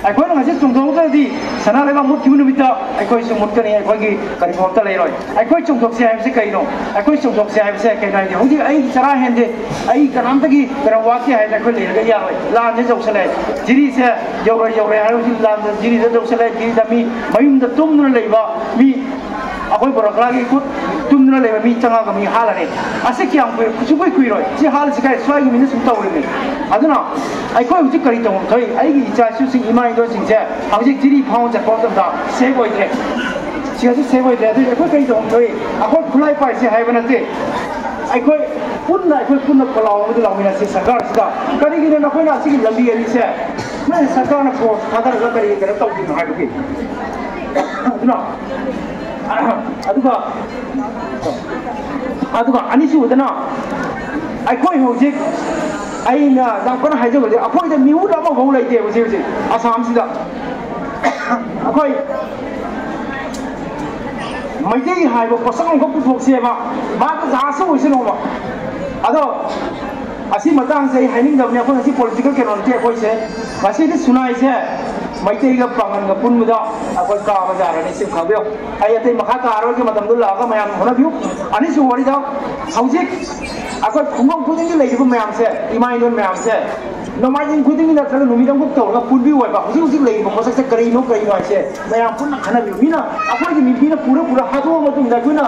ꯑꯩꯈꯣꯏꯅ ꯉꯁꯤ ꯆꯣꯡꯊꯣꯛꯇ꯭ꯔꯗꯤ ꯁꯅꯥ ꯂꯩꯕꯥꯛ ꯃꯨꯠꯈꯤꯕ ꯅꯨꯃꯤꯠꯇ ꯑꯩꯈꯣꯏꯁꯨ ꯃꯨꯠꯀꯅꯤ, ꯑꯩꯈꯣꯏꯒꯤ ꯀꯔꯤꯒꯨꯝꯕ ꯑꯝꯇ ꯂꯩꯔꯣꯏ꯫ ꯑꯩꯈꯣꯏ ꯆꯣꯡꯊꯣꯛꯁꯦ ꯍꯥꯏꯕꯁꯦ ꯀꯩꯅꯣ? ꯑꯩꯈꯣꯏ ꯆꯣꯡꯊꯣꯛꯁꯦ ꯍꯥꯏꯕꯁꯦ ꯀꯩꯅꯣ ꯍꯥꯏꯗꯤ, ꯍꯧꯖꯤꯛ ꯑꯩ ꯆꯔꯥ ꯍꯦꯟꯗꯦ, ꯑꯩ ꯀꯅꯥꯝꯇꯒꯤ ꯀꯩꯅꯣ ꯋꯥꯠꯇꯦ ꯍꯥꯏꯅ ꯑꯩꯈꯣꯏ ꯂꯩꯔꯒ ꯌꯥꯔꯣꯏ꯫ ꯂꯥꯟꯁꯦ ꯌꯧꯁꯜꯂꯛꯑꯦ, ꯖꯤꯔꯤꯁꯦ ꯌꯧꯔꯣꯏ ꯌꯧꯔꯣꯏ ꯍꯥꯏꯔ ꯍꯧꯖꯤꯛ ꯂꯥꯟꯗ ꯖꯤꯔꯤꯗ ꯌꯧꯁꯜꯂꯛꯑꯦ, ꯖꯤꯔꯤꯗ ꯃꯤ ꯃꯌꯨꯝꯗ ꯇꯨꯝꯗꯨꯅ ꯂꯩꯕ ꯃꯤ, ꯑꯩꯈꯣꯏ ꯕꯣꯔꯣꯀ꯭ꯂꯥꯒꯤ ꯈꯨꯠ ꯇꯨꯝꯗꯨꯅ ꯂꯩꯕ ꯃꯤ ꯆꯥꯝꯃꯉꯥꯒ ꯃꯤ ꯍꯥꯠꯂꯅꯤ꯫ ꯑꯁꯤ ꯀꯌꯥꯝ ꯀꯨꯏ-, ꯁꯨꯡꯀꯨꯏ ꯀꯨꯏꯔꯣꯏ꯫ ꯁꯤ ꯍꯥꯠꯂꯤꯁꯤ ꯀꯥꯏ? ꯁ꯭ꯋꯥꯏꯒꯤ ꯃꯤꯅ ꯁꯨꯝ ꯇꯧꯔꯤꯕꯅꯤ꯫ ꯑꯗꯨꯅ ꯑꯩꯈꯣꯏ ꯍꯧꯖꯤꯛ ꯀꯔꯤ ꯇꯧꯐꯝ ꯊꯣꯛꯏ? ꯑꯩꯒꯤ ꯏꯆꯥ ꯏꯁꯨꯁꯤꯡ, ꯏꯃꯥ ꯏꯟꯗꯣꯟꯁꯤꯡꯁꯦ ꯍꯧꯖꯤꯛ ꯖꯤꯔꯤ ꯐꯥꯎ ꯆꯠꯄ ꯃꯇꯝꯗ ꯁꯦꯐ ꯑꯣꯏꯗ꯭ꯔꯦ꯫ ꯁꯤꯒꯁꯨ ꯁꯦꯐ ꯑꯣꯏꯗ꯭ꯔꯦ꯫ ꯑꯗꯨꯗꯤ ꯑꯩꯈꯣꯏ ꯀꯔꯤ ꯇꯧꯐꯝ ꯊꯣꯛꯏ? ꯑꯩꯈꯣꯏ ꯈꯨꯠꯂꯥꯏ ꯄꯥꯏꯁꯦ ꯍꯥꯏꯕ ꯅꯠꯇꯦ꯫ ꯑꯩꯈꯣꯏ ꯄꯨꯟꯅ, ꯑꯩꯈꯣꯏ ꯄꯨꯟꯅ ꯈꯣꯜꯂꯥꯎ ꯑꯃꯗꯤ ꯂꯥꯎꯃꯤꯟꯅꯁꯤ ꯁꯔꯀꯥꯔꯁꯤꯗ꯫ ꯀꯔꯤꯒꯤꯅꯣ ꯅꯈꯣꯏꯅ ꯑꯁꯤꯒꯤ ꯂꯝꯕꯤ ꯑꯅꯤꯁꯦ ꯅꯣꯏ ꯁꯔꯀꯥꯔꯅ ꯐꯣꯔꯁ ꯊꯥꯗꯔꯒ ꯀꯔꯤ ꯀꯩꯅꯣ ꯇꯧꯗꯣꯏꯅꯣ ꯍꯥꯏꯕꯒꯤ? ꯑꯗꯨꯅ, ꯑꯗꯨꯒ, ꯑꯗꯨꯒ ꯑꯅꯤꯁꯨꯕꯗꯅ ꯑꯩꯈꯣꯏ ꯍꯧꯖꯤꯛ, ꯑꯩꯅ ꯌꯥꯝ ꯀꯟꯅ ꯍꯥꯏꯖꯕꯗꯤ, ꯑꯩꯈꯣꯏꯗ ꯃꯤꯍꯨꯠ ꯑꯃꯐꯥꯎ ꯂꯩꯇꯦ ꯍꯧꯖꯤꯛ ꯍꯧꯖꯤꯛ ꯑꯁꯥꯝꯁꯤꯗ꯫ ꯑꯩꯈꯣꯏ ꯃꯩꯇꯩ ꯍꯥꯏꯕ ꯄꯣꯠꯁꯛ ꯑꯃꯈꯛ ꯄꯨꯊꯣꯛꯁꯦꯕ, ꯃꯥꯒꯤ ꯖꯍꯥꯖꯁꯨ ꯑꯣꯏꯁꯅꯣꯕ꯫ ꯑꯗꯣ ꯑꯁꯤ ꯃꯇꯥꯡꯁꯦ ꯑꯩ ꯍꯥꯏꯅꯤꯡꯗꯕꯅꯤ, ꯑꯩꯈꯣꯏ ꯉꯁꯤ ꯄꯣꯂꯤꯇꯤꯀꯦꯜ ꯀꯩꯅꯣ ꯅꯠꯇꯦ꯫ ꯑꯩꯈꯣꯏꯁꯦ ꯉꯁꯤꯗꯤ ꯁꯨꯅꯥꯏꯁꯦ ꯃꯩꯇꯩꯒ ꯄꯥꯡꯒꯟꯒ ꯄꯨꯟꯕꯗ ꯑꯩꯈꯣꯏ ꯀꯥꯕ ꯌꯥꯔꯅꯤ, ꯁꯤ ꯈꯪꯕꯤꯌꯨ꯫ ꯑꯩ ꯑꯇꯩ ꯃꯈꯥ ꯇꯥꯔꯔꯣꯏꯒꯤ, ꯃꯇꯝꯗꯨ ꯂꯥꯛꯑꯒ ꯃꯌꯥꯝ ꯍꯣꯠꯅꯕꯤꯌꯨ꯫ ꯑꯅꯤꯁꯨꯕ ꯋꯥꯔꯤꯗ, ꯍꯧꯖꯤꯛ ꯑꯩꯈꯣꯏ ꯈꯨꯡꯒꯪ ꯈꯨꯗꯤꯡꯒꯤ ꯂꯩꯔꯤꯕ ꯃꯌꯥꯝꯁꯦ, ꯏꯃꯥ ꯏꯟꯗꯣꯟ ꯃꯌꯥꯝꯁꯦ, ꯅꯣꯡꯃꯥꯏꯖꯤꯡ ꯈꯨꯗꯤꯡꯒꯤ ꯅꯠꯇ꯭ꯔꯒ ꯅꯨꯃꯤꯠ ꯑꯃꯈꯛ ꯇꯧꯔꯒ ꯄꯨꯟꯕꯤꯌꯨ ꯍꯥꯏꯕ꯫ ꯍꯧꯖꯤꯛ ꯍꯧꯖꯤꯛ ꯂꯩꯔꯤꯕ ꯄꯣꯠꯁꯛꯁꯦ ꯀꯔꯤꯅꯣ ꯀꯔꯤꯅꯣ ꯍꯥꯏꯁꯦ ꯃꯌꯥꯝ ꯄꯨꯟꯅ ꯈꯟꯅꯕꯤꯌꯨ꯫ ꯃꯤꯅ, ꯑꯩꯈꯣꯏꯒꯤ ꯃꯤ, ꯃꯤꯅ ꯄꯨꯔ ꯄꯨꯔ ꯍꯥꯠꯇꯣꯛꯑ ꯃꯇꯨꯡꯗ ꯑꯩꯈꯣꯏꯅ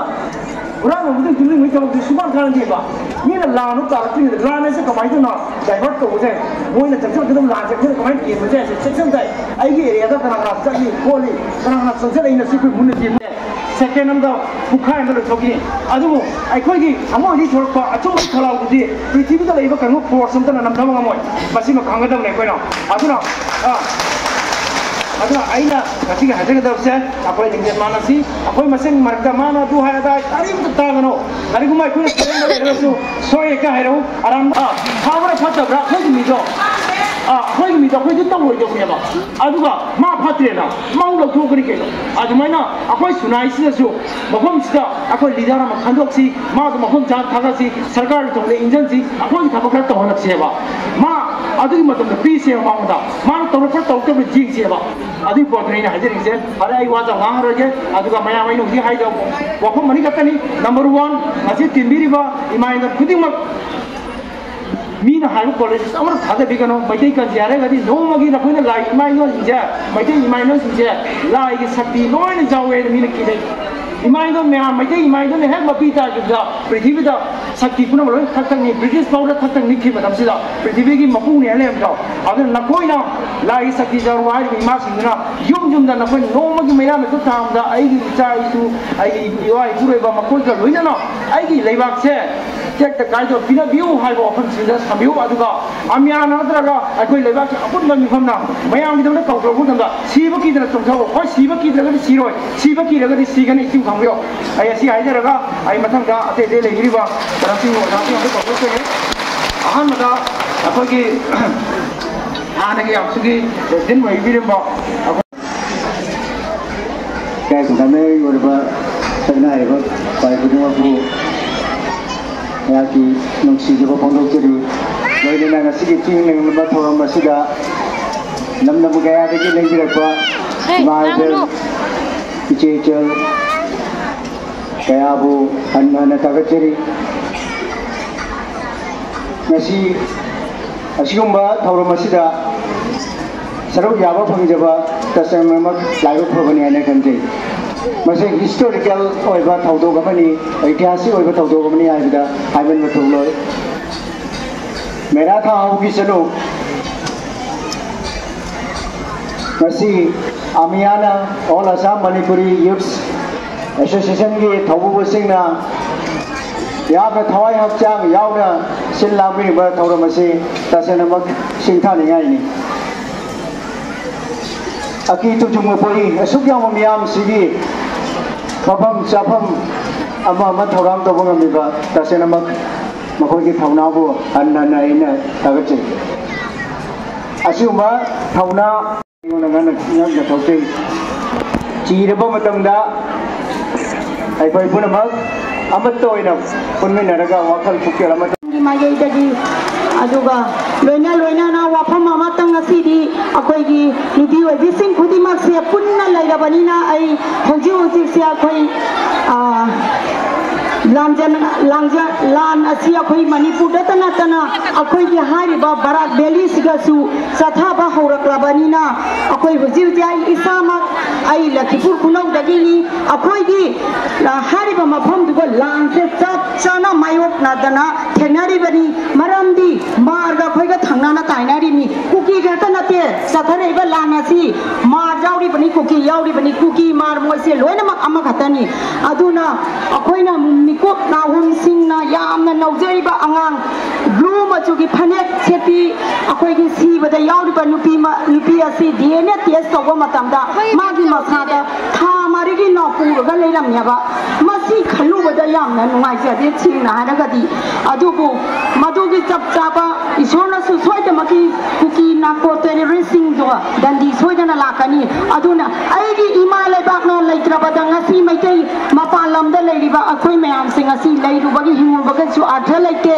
ꯍꯨꯔꯥꯟꯕꯕꯨꯗꯤ ꯇꯨꯝꯅꯤꯡꯕꯒꯤ ꯊꯕꯛꯇꯤ ꯁꯨꯡꯀꯥꯟ ꯀꯥꯟꯅꯗꯦꯕ꯫ ꯃꯤꯅ ꯂꯥꯟ ꯑꯃ ꯇꯥꯔꯛꯇ꯭ꯔꯤꯉꯩꯗ ꯂꯥꯟ ꯍꯥꯏꯁꯦ ꯀꯃꯥꯏꯅ ꯇꯧꯅ divert ꯇꯧꯕꯁꯦ, ꯃꯣꯏꯅ ꯆꯪꯁꯤꯜꯂꯛꯀꯗꯕ ꯂꯥꯟꯁꯦ ꯑꯩꯈꯣꯏꯅ ꯀꯃꯥꯏꯅ ꯊꯦꯡꯕꯁꯦ ꯍꯥꯏꯁꯦ ꯆꯦꯛꯁꯤꯟ ꯇꯥꯏ꯫ ꯑꯩꯒꯤ areaꯗ ꯀꯅꯥ ꯀꯅꯥ ꯆꯠꯂꯤ ꯈꯣꯠꯂꯤ, ꯀꯅꯥ ꯀꯅꯥ ꯆꯪꯁꯤꯜꯂꯛꯏꯅ ꯁꯤ ꯑꯩꯈꯣꯏ ꯃꯨꯟꯅ ꯊꯤꯕꯅꯦ꯫ Second ꯑꯃꯗ ꯄꯨꯡꯈꯥꯏ ꯑꯃꯗ ꯂꯣꯏꯊꯣꯛꯈꯤꯅꯤ꯫ ꯑꯗꯨꯕꯨ ꯑꯩꯈꯣꯏꯒꯤ ꯑꯃ ꯑꯅꯤ ꯊꯣꯛꯂꯛꯄ ꯑꯆꯨꯝꯕ ꯈꯣꯜꯂꯥꯎꯗꯨꯗꯤ ꯄ꯭ꯔꯤꯊꯤꯕꯤꯗ ꯂꯩꯕ ꯀꯩꯅꯣ force ꯑꯝꯇꯅ ꯅꯝꯊꯕ ꯉꯝꯃꯣꯏ꯫ ꯃꯁꯤꯃ ꯈꯪꯒꯗꯕꯅꯦ ꯑꯩꯈꯣꯏꯅ꯫ ꯑꯗꯨꯅ ꯑ, ꯑꯗꯨꯅ ꯑꯩꯅ ꯉꯁꯤꯒꯤ ꯍꯥꯏꯖꯒꯗꯕꯁꯦ, ꯑꯩꯈꯣꯏ ꯂꯤꯡꯖꯦꯜ ꯃꯥꯟꯅꯁꯤ꯫ ꯑꯩꯈꯣꯏ ꯃꯁꯦꯟ ꯃꯔꯛꯇ ꯃꯥꯅ ꯑꯗꯨ ꯍꯥꯏ ꯑꯗꯥ ꯍꯥꯏ ꯀꯔꯤꯝꯇ ꯇꯥꯒꯅꯣ꯫ ꯀꯔꯤꯒꯨꯝꯕ ꯑꯩꯈꯣꯏꯅ ꯁꯣꯏꯔꯝꯕ ꯂꯩꯔꯒꯁꯨ ꯁꯣꯏꯔꯦ ꯀ ꯍꯥꯏꯔꯛꯎ꯫ ꯑꯔꯥꯟꯕ, ꯑ, ꯐꯕ꯭ꯔꯥ ꯐꯠꯇꯕ꯭ꯔꯥ ꯑꯩꯈꯣꯏꯒꯤ ꯃꯤꯗꯣ, ꯑ, ꯑꯩꯈꯣꯏꯒꯤ ꯃꯤꯗꯣ ꯑꯩꯈꯣꯏꯗꯤ ꯇꯧꯔꯣꯏꯗꯧꯅꯦꯕ꯫ ꯑꯗꯨꯒ ꯃꯥ ꯐꯠꯇ꯭ꯔꯦꯅ ꯃꯥ ꯂꯧꯊꯣꯛꯀꯅꯤ ꯀꯩꯅꯣ꯫ ꯑꯗꯨꯃꯥꯏꯅ ꯑꯩꯈꯣꯏ ꯁꯨꯅꯥꯏꯁꯤꯗꯁꯨ ꯃꯐꯝꯁꯤꯗ ꯑꯩꯈꯣꯏ leader ꯑꯃ ꯈꯟꯗꯣꯛꯁꯤ, ꯃꯥꯗꯣ ꯃꯐꯝ ꯆꯥꯅ ꯊꯥꯒꯠꯁꯤ, ꯁꯔꯀꯥꯔꯒꯤ ꯊꯣꯛꯂꯦ ꯏꯟꯖꯟꯁꯤ, ꯑꯩꯈꯣꯏꯒꯤ ꯊꯕꯛ ꯈꯔ ꯇꯧꯍꯜꯂꯛꯁꯦꯕ꯫ ꯃꯥ ꯑꯗꯨꯒꯤ ꯃꯇꯝꯗ ꯄꯤꯁꯦꯕ ꯃꯉꯣꯟꯗ, ꯃꯥꯅ ꯇꯧꯔꯛꯄ꯭ꯔꯥ ꯇꯧꯔꯛꯇꯕ꯭ꯔꯥ ꯌꯦꯡꯁꯦꯕ꯫ ꯑꯗꯨꯒꯤ ꯄꯣꯠꯇꯨꯅ ꯑꯩꯅ ꯍꯥꯏꯖꯅꯤꯡꯁꯦ꯫ ꯐꯔꯦ, ꯑꯩ ꯋꯥ ꯌꯥꯝ ꯉꯥꯡꯉꯔꯣꯏꯒꯦ꯫ ꯑꯗꯨꯒ ꯃꯌꯥꯝ ꯑꯩꯅ ꯍꯧꯖꯤꯛ ꯍꯥꯏꯗ ꯋꯥꯐꯝ ꯑꯅꯤ ꯈꯛꯇꯅꯤ꯫ Number one, ꯉꯁꯤ ꯇꯤꯟꯕꯤꯔꯤꯕ ꯏꯃꯥ ꯏꯟꯗꯣꯟ ꯈꯨꯗꯤꯡꯃꯛ ꯃꯤꯅ ꯍꯥꯏꯕ politics ꯑꯃꯠꯇ ꯊꯥꯖꯕꯤꯒꯅꯨ꯫ ꯃꯩꯇꯩ ꯀꯟꯁꯦ ꯍꯥꯏꯔꯒꯗꯤ ꯅꯣꯡꯃꯒꯤ ꯅꯈꯣꯏꯅ ꯂꯥꯛꯏ ꯏꯃꯥ ꯏꯟꯗꯣꯟꯁꯤꯡꯁꯦ, ꯃꯩꯇꯩ ꯏꯃꯥ ꯏꯟꯗꯣꯟꯁꯤꯡꯁꯦ ꯂꯥꯏꯒꯤ ꯁꯛꯇꯤ ꯂꯣꯏꯅ ꯌꯥꯎꯋꯦꯅ ꯃꯤꯅ ꯀꯤꯅꯩ꯫ ꯏꯃꯥ ꯏꯟꯗꯣꯟ ꯃꯌꯥꯝ, ꯃꯩꯇꯩ ꯏꯃꯥ ꯏꯟꯗꯣꯟꯅ ꯍꯦꯛ ꯃꯄꯤ ꯇꯥꯈꯤꯕꯗ ꯄ꯭ꯔꯤꯊꯤꯕꯤꯗ ꯁꯛꯇꯤ ꯄꯨꯝꯅꯃꯛ ꯂꯣꯏ ꯊꯛ ꯊꯛꯅꯤ꯫ ꯕ꯭ꯔꯤꯇꯤꯁ ꯐꯥꯎꯗ ꯊꯛ ꯊꯛ ꯅꯤꯛꯈꯤꯕ ꯃꯇꯝꯁꯤꯗ ꯄ꯭ꯔꯤꯊꯤꯕꯤꯒꯤ ꯃꯄꯨꯅꯤ ꯍꯥꯏꯅ ꯂꯩꯔꯝꯗ꯭ꯔꯣ? ꯑꯗꯨꯅ ꯅꯈꯣꯏꯅ ꯂꯥꯏꯒꯤ ꯁꯛꯇꯤ ꯌꯥꯎꯔꯨ ꯍꯥꯏꯔꯤꯕ ꯏꯃꯥꯁꯤꯡꯗꯨꯅ ꯌꯨꯝ ꯌꯨꯝꯗ ꯅꯈꯣꯏ ꯅꯣꯡꯃꯒꯤ ꯃꯩꯔꯥ ꯃꯩꯊꯨꯞ ꯊꯥꯟꯕꯗ ꯑꯩꯒꯤ ꯏꯆꯥ ꯏꯁꯨ, ꯑꯩꯒꯤ ꯏꯋꯥ ꯏꯄꯨꯔꯣꯏꯕ ꯃꯈꯣꯏꯒ ꯂꯣꯏꯅꯅ ꯑꯩꯒꯤ ꯂꯩꯕꯥꯛꯁꯦ ꯇꯦꯛꯇ ꯀꯥꯏꯗꯕ ꯄꯤꯅꯕꯤꯌꯨ ꯍꯥꯏꯕ ꯋꯥꯐꯝꯁꯤꯗ ꯊꯝꯕꯤꯌꯨ꯫ ꯑꯗꯨꯒ ꯑꯃꯤꯌꯥꯅ ꯅꯠꯇ꯭ꯔꯒ ꯑꯩꯈꯣꯏ ꯂꯩꯕꯥꯛꯀꯤ ꯑꯄꯨꯟꯕ ꯃꯤꯐꯝꯅ ꯃꯌꯥꯝꯒꯤꯗꯃꯛꯇ ꯀꯧꯊꯣꯔꯛꯄ ꯃꯇꯝꯗ ꯁꯤꯕ ꯀꯤꯗꯅ ꯆꯣꯡꯊꯣꯛꯎ꯫ ꯍꯣꯏ, ꯁꯤꯕ ꯀꯤꯗ꯭ꯔꯒꯗꯤ ꯁꯤꯔꯣꯏ, ꯁꯤꯕ ꯀꯤꯔꯒꯗꯤ ꯁꯤꯒꯅꯤ꯫ ꯏꯆꯤꯡ ꯈꯪꯕꯤꯌꯣ꯫ ꯑꯩ ꯑꯁꯤ ꯍꯥꯏꯖꯔꯒ ꯑꯩ ꯃꯊꯪꯗ ꯑꯇꯩ ꯑꯇꯩ ꯂꯩꯕꯤꯔꯤꯕ ꯀꯩꯅꯣꯁꯤꯡ, ꯑꯣꯖꯥꯁꯤꯡ ꯑꯝꯇ ꯀꯧꯊꯣꯛꯆꯒꯦ꯫ ꯑꯍꯥꯟꯕꯗ ꯑꯩꯈꯣꯏꯒꯤ ꯍꯥꯟꯅꯒꯤ ꯌꯥꯝꯁꯤꯒꯤ president ꯑꯣꯏꯕꯤꯔꯝꯕ ꯑꯩꯈꯣꯏ ꯏꯀꯥꯏ ꯈꯨꯝꯅꯕꯒꯤ ꯑꯣꯏꯔꯕ ꯁꯛꯅꯥꯏꯔꯕ ꯈ꯭ꯋꯥꯏ ꯈꯨꯗꯤꯡꯃꯛꯄꯨ ꯑꯩꯍꯥꯛꯀꯤ ꯅꯨꯡꯁꯤꯖꯕ ꯐꯣꯡꯗꯣꯛꯆꯔꯤ꯫ ꯂꯣꯏꯅꯅ ꯉꯁꯤꯒꯤ ꯆꯤꯡ ꯂꯦꯡꯂꯕ ꯊꯧꯔꯝ ꯑꯁꯤꯗ ꯂꯝꯗꯝ ꯀꯌꯥꯗꯒꯤ ꯂꯦꯡꯕꯤꯔꯛꯄ ꯍꯦ, ꯏꯃꯥ ꯏꯕꯦꯜ, ꯉꯥꯡꯒꯅꯨ꯫ ꯏꯆꯦ ꯏꯆꯜ ꯀꯌꯥꯕꯨ ꯍꯟꯅ ꯍꯟꯅ ꯊꯥꯒꯠꯆꯔꯤ꯫ ꯉꯁꯤ ꯑꯁꯤꯒꯨꯝꯕ ꯊꯧꯔꯝ ꯑꯁꯤꯗ ꯁꯔꯨꯛ ꯌꯥꯕ ꯐꯪꯖꯕ ꯇꯁꯦꯡꯅꯃꯛ ꯂꯥꯏꯕꯛ ꯐꯕꯅꯤ ꯍꯥꯏꯅ ꯈꯟꯖꯩ꯫ ꯃꯁꯤ ꯍꯤꯁꯇꯣꯔꯤꯀꯦꯜ ꯑꯣꯏꯕ ꯊꯧꯗꯣꯛ ꯑꯃꯅꯤ, ꯏꯇꯤꯍꯥꯁꯤꯛ ꯑꯣꯏꯕ ꯊꯧꯗꯣꯛ ꯑꯃꯅꯤ ꯍꯥꯏꯕꯗ ꯍꯥꯏꯃꯟꯕ ꯊꯣꯛꯂꯣꯏ꯫ ꯃꯦꯔꯥ ꯊꯥꯍꯧꯒꯤ ꯆꯅꯨ ꯉꯁꯤ ꯑꯃꯤꯌꯥꯅ, ꯑꯣꯜ ꯑꯁꯥꯝ ꯃꯅꯤꯄꯨꯔꯤ ꯌꯨꯠꯁ ꯑꯦꯁꯣꯁꯤꯌꯦꯁꯟꯒꯤ ꯊꯧꯕꯨꯕꯁꯤꯡꯅ ꯌꯥꯝꯅ ꯊꯋꯥꯏ ꯍꯛꯆꯥꯡ ꯌꯥꯎꯅ ꯁꯤꯜ ꯂꯥꯡꯕꯤꯔꯤꯕ ꯊꯧꯔꯝ ꯑꯁꯤ ꯇꯁꯦꯡꯅꯃꯛ ꯁꯤꯡꯊꯥꯅꯤꯡꯉꯥꯏꯅꯤ꯫ ꯑꯀꯤ ꯇꯨꯖꯨꯡꯕ ꯄꯣꯛꯏ꯫ ꯑꯁꯨꯛ ꯌꯥꯝꯕ ꯃꯤꯌꯥꯝꯁꯤꯒꯤ ꯃꯐꯝ ꯆꯥꯐꯝ ꯑꯃ ꯑꯃ ꯊꯧꯔꯥꯡ ꯇꯧꯕ ꯉꯝꯂꯤꯕ ꯇꯁꯦꯡꯅꯃꯛ ꯃꯈꯣꯏꯒꯤ ꯊꯧꯅꯥꯕꯨ ꯍꯟꯅ ꯍꯟꯅ ꯑꯩꯅ ꯊꯥꯒꯠꯆꯔꯤ꯫ ꯑꯁꯤꯒꯨꯝꯕ ꯊꯧꯅꯥ ꯑꯩꯉꯣꯟꯗ ꯉꯟꯅ ꯉꯛꯅ ꯊꯧꯖꯩ꯫ ꯆꯤꯔꯕ ꯃꯇꯝꯗ ꯑꯩꯈꯣꯏ ꯄꯨꯝꯅꯃꯛ ꯑꯃꯠꯇ ꯑꯣꯏꯅ ꯄꯨꯟꯃꯤꯟꯅꯔꯒ ꯋꯥꯈꯜ ꯄꯨꯛꯆꯦꯜ ꯑꯃꯠꯇ ꯒꯤ ꯃꯥꯏꯀꯩꯗꯒꯤ, ꯑꯗꯨꯒ ꯂꯣꯏꯅ ꯂꯣꯏꯅꯅ ꯋꯥꯐꯝ ꯑꯃꯇꯪ ꯉꯁꯤꯗꯤ ꯑꯩꯈꯣꯏꯒꯤ ꯅꯨꯄꯤ ꯑꯣꯏꯕꯤꯁꯤꯡ ꯈꯨꯗꯤꯡꯃꯛꯁꯦ ꯄꯨꯟꯅ ꯂꯩꯔꯕꯅꯤꯅ ꯑꯩ ꯍꯧꯖꯤꯛ ꯍꯧꯖꯤꯛꯁꯦ ꯑꯩꯈꯣꯏ, ꯑ, ꯂꯥꯟꯖꯟ-, ꯂꯥꯟꯖ-, ꯂꯥꯟ ꯑꯁꯤ ꯑꯩꯈꯣꯏ ꯃꯅꯤꯄꯨꯔꯗꯇ ꯅꯠꯇꯅ ꯑꯩꯈꯣꯏꯒꯤ ꯍꯥꯏꯔꯤꯕ ꯕꯔꯥꯛ ꯚꯦꯂꯤꯁꯤꯗꯁꯨ ꯆꯠꯊꯕ ꯍꯧꯔꯛꯂꯕꯅꯤꯅ ꯑꯩꯈꯣꯏ ꯍꯧꯖꯤꯛ ꯍꯧꯖꯤꯛ ꯑꯩ ꯏꯁꯥꯃꯛ ꯑꯩ ꯂꯈꯤꯄꯨꯔ ꯈꯨꯅꯧꯗꯒꯤꯅꯤ꯫ ꯑꯩꯈꯣꯏꯒꯤ, ꯑ, ꯍꯥꯏꯔꯤꯕ ꯃꯐꯝꯗꯨꯒ ꯂꯥꯟꯁꯦ ꯆꯞ ꯆꯥꯅ ꯃꯥꯌꯣꯛꯅꯗꯅ ꯊꯦꯡꯅꯔꯤꯕꯅꯤ꯫ ꯃꯔꯝꯗꯤ ꯃꯥꯔꯒ ꯑꯩꯈꯣꯏꯒ ꯊꯪꯅꯅ ꯇꯥꯏꯅꯔꯤꯅꯤ꯫ ꯀꯨꯀꯤ ꯈꯛꯇ ꯅꯠꯇꯦ ꯆꯠꯊꯔꯛꯏꯕ ꯂꯥꯟ ꯑꯁꯤ, ꯃꯥꯔ ꯌꯥꯎꯔꯤꯕꯅꯤ, ꯀꯨꯀꯤ ꯌꯥꯎꯔꯤꯕꯅꯤ, ꯀꯨꯀꯤ ꯃꯥꯔ ꯃꯣꯏꯁꯦ ꯂꯣꯏꯅꯃꯛ ꯑꯃꯈꯛꯇꯅꯤ꯫ ꯑꯗꯨꯅ ꯑꯩꯈꯣꯏꯅ ꯃꯤꯀꯨꯞ ꯅꯥꯍꯨꯝꯁꯤꯡꯅ ꯌꯥꯝꯅ ꯅꯧꯖꯔꯤꯕ ꯑꯉꯥꯡ ꯕ꯭ꯂꯨ ꯃꯆꯨꯒꯤ ꯐꯅꯦꯛ ꯁꯦꯠꯄꯤ, ꯑꯩꯈꯣꯏꯒꯤ ꯁꯤꯕꯗ ꯌꯥꯎꯔꯤꯕ ꯅꯨꯄꯤ ꯃ-, ꯅꯨꯄꯤ ꯑꯁꯤ ꯗꯤ ꯑꯦꯟ ꯑꯦ ꯇꯦꯁ ꯇꯧꯕ ꯃꯇꯝꯗ ꯃꯥꯒꯤ ꯃꯁꯥꯗ ꯊꯥ ꯃꯔꯤꯒꯤ ꯅꯥꯎ ꯄꯨꯔꯒ ꯂꯩꯔꯝꯃꯦꯕ꯫ ꯃꯁꯤ ꯈꯜꯂꯨꯕꯗ ꯌꯥꯝꯅ ꯅꯨꯡꯉꯥꯏꯖꯗꯦ, ꯁꯦꯡꯅ ꯍꯥꯏꯔꯒꯗꯤ꯫ ꯑꯗꯨꯕꯨ ꯃꯗꯨꯒꯤ ꯆꯞ ꯆꯥꯕ ꯏꯁꯣꯔꯅꯁꯨ ꯁꯣꯏꯗꯃꯛꯀꯤ ꯀꯨꯀꯤ ꯅꯥꯔꯀꯣ ꯇꯦꯔꯣꯔꯤꯁꯁꯤꯡꯗꯣ ꯗꯟꯗꯤ ꯁꯣꯏꯗꯅ ꯂꯥꯛꯀꯅꯤ꯫ ꯑꯗꯨꯅ ꯑꯩꯒꯤ ꯏꯃꯥ ꯂꯩꯕꯥꯛꯅ ꯂꯩꯇ꯭ꯔꯕꯗ ꯉꯁꯤ ꯃꯩꯇꯩ ꯃꯄꯥꯟ ꯂꯝꯗ ꯂꯩꯔꯤꯕ ꯑꯩꯈꯣꯏ ꯃꯌꯥꯝꯁꯦ ꯉꯁꯤ ꯂꯩꯔꯨꯕꯒꯤ ꯍꯤꯡꯉꯨꯕꯒꯁꯨ ꯑꯔꯊ ꯂꯩꯇꯦ꯫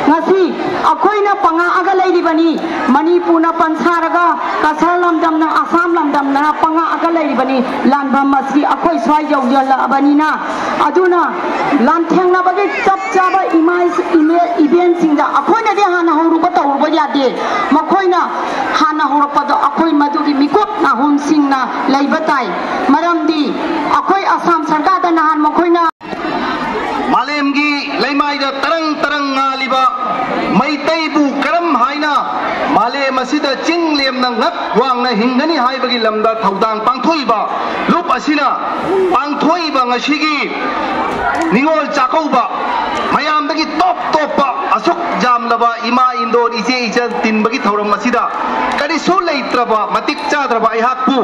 ꯉꯁꯤ ꯑꯩꯈꯣꯏꯅ ꯄꯉꯛꯑꯒ ꯂꯩꯔꯤꯕꯅꯤ꯫ ꯃꯅꯤꯄꯨꯔꯅ ꯄꯟ ꯁꯥꯔꯒ ꯀꯁꯥꯔ ꯂꯝꯗꯝꯅ, ꯑꯁꯥꯝ ꯂꯝꯗꯝꯅ ꯄꯉꯛꯑꯒ ꯂꯩꯔꯤꯕꯅꯤ꯫ ꯂꯥꯟꯐꯝ ꯑꯁꯤ ꯑꯩꯈꯣꯏ ꯁ꯭ꯋꯥꯏ ꯌꯧꯁꯤꯜꯂꯛꯑꯕꯅꯤꯅ, ꯑꯗꯨꯅ ꯂꯥꯟꯊꯦꯡꯅꯕꯒꯤ ꯆꯞ ꯆꯥꯕ ꯏꯃꯥꯏ-, ꯏꯃꯦ-, ꯏꯚꯦꯟꯁꯤꯡꯗ ꯑꯩꯈꯣꯏꯅꯗꯤ ꯍꯥꯟꯅ ꯍꯧꯔꯨꯕ ꯇꯧꯔꯨꯕ ꯌꯥꯗꯦ꯫ ꯃꯈꯣꯏꯅ ꯍꯥꯟꯅ ꯍꯧꯔꯛꯄꯗꯣ ꯑꯩꯈꯣꯏ ꯃꯗꯨꯒꯤ ꯃꯤꯀꯨꯞ ꯅꯥꯍꯨꯝꯁꯤꯡꯅ ꯂꯩꯕ ꯇꯥꯏ꯫ ꯃꯔꯝꯗꯤ ꯑꯩꯈꯣꯏ ꯃꯌꯥꯏꯗ ꯇꯔꯪ ꯇꯔꯪ ꯉꯥꯜꯂꯤꯕ ꯃꯩꯇꯩꯕꯨ ꯀꯔꯝ ꯍꯥꯏꯅ ꯃꯥꯂꯦꯝ ꯑꯁꯤꯗ ꯆꯤꯡ ꯂꯦꯝꯅ ꯉꯛ ꯋꯥꯡꯅ ꯍꯤꯡꯒꯅꯤ ꯍꯥꯏꯕꯒꯤ ꯂꯝꯗ ꯊꯧꯗꯥꯡ ꯄꯥꯡꯊꯣꯛꯏꯕ ꯂꯨꯞ ꯑꯁꯤꯅ ꯄꯥꯡꯊꯣꯛꯏꯕ ꯉꯁꯤꯒꯤ ꯅꯤꯉꯣꯜ ꯆꯥꯛꯀꯧꯕ, ꯃꯌꯥꯝꯗꯒꯤ ꯇꯣꯞ ꯇꯣꯞꯄ ꯑꯁꯨꯛ ꯌꯥꯝꯂꯕ ꯏꯃꯥ ꯏꯟꯗꯣꯟ ꯏꯆꯦ ꯏꯆꯜ ꯇꯤꯟꯕꯒꯤ ꯊꯧꯔꯝ ꯑꯁꯤꯗ ꯀꯔꯤꯁꯨ ꯂꯩꯇ꯭ꯔꯕ, ꯃꯇꯤꯛ ꯆꯥꯗ꯭ꯔꯕ ꯑꯩꯍꯥꯛꯄꯨ,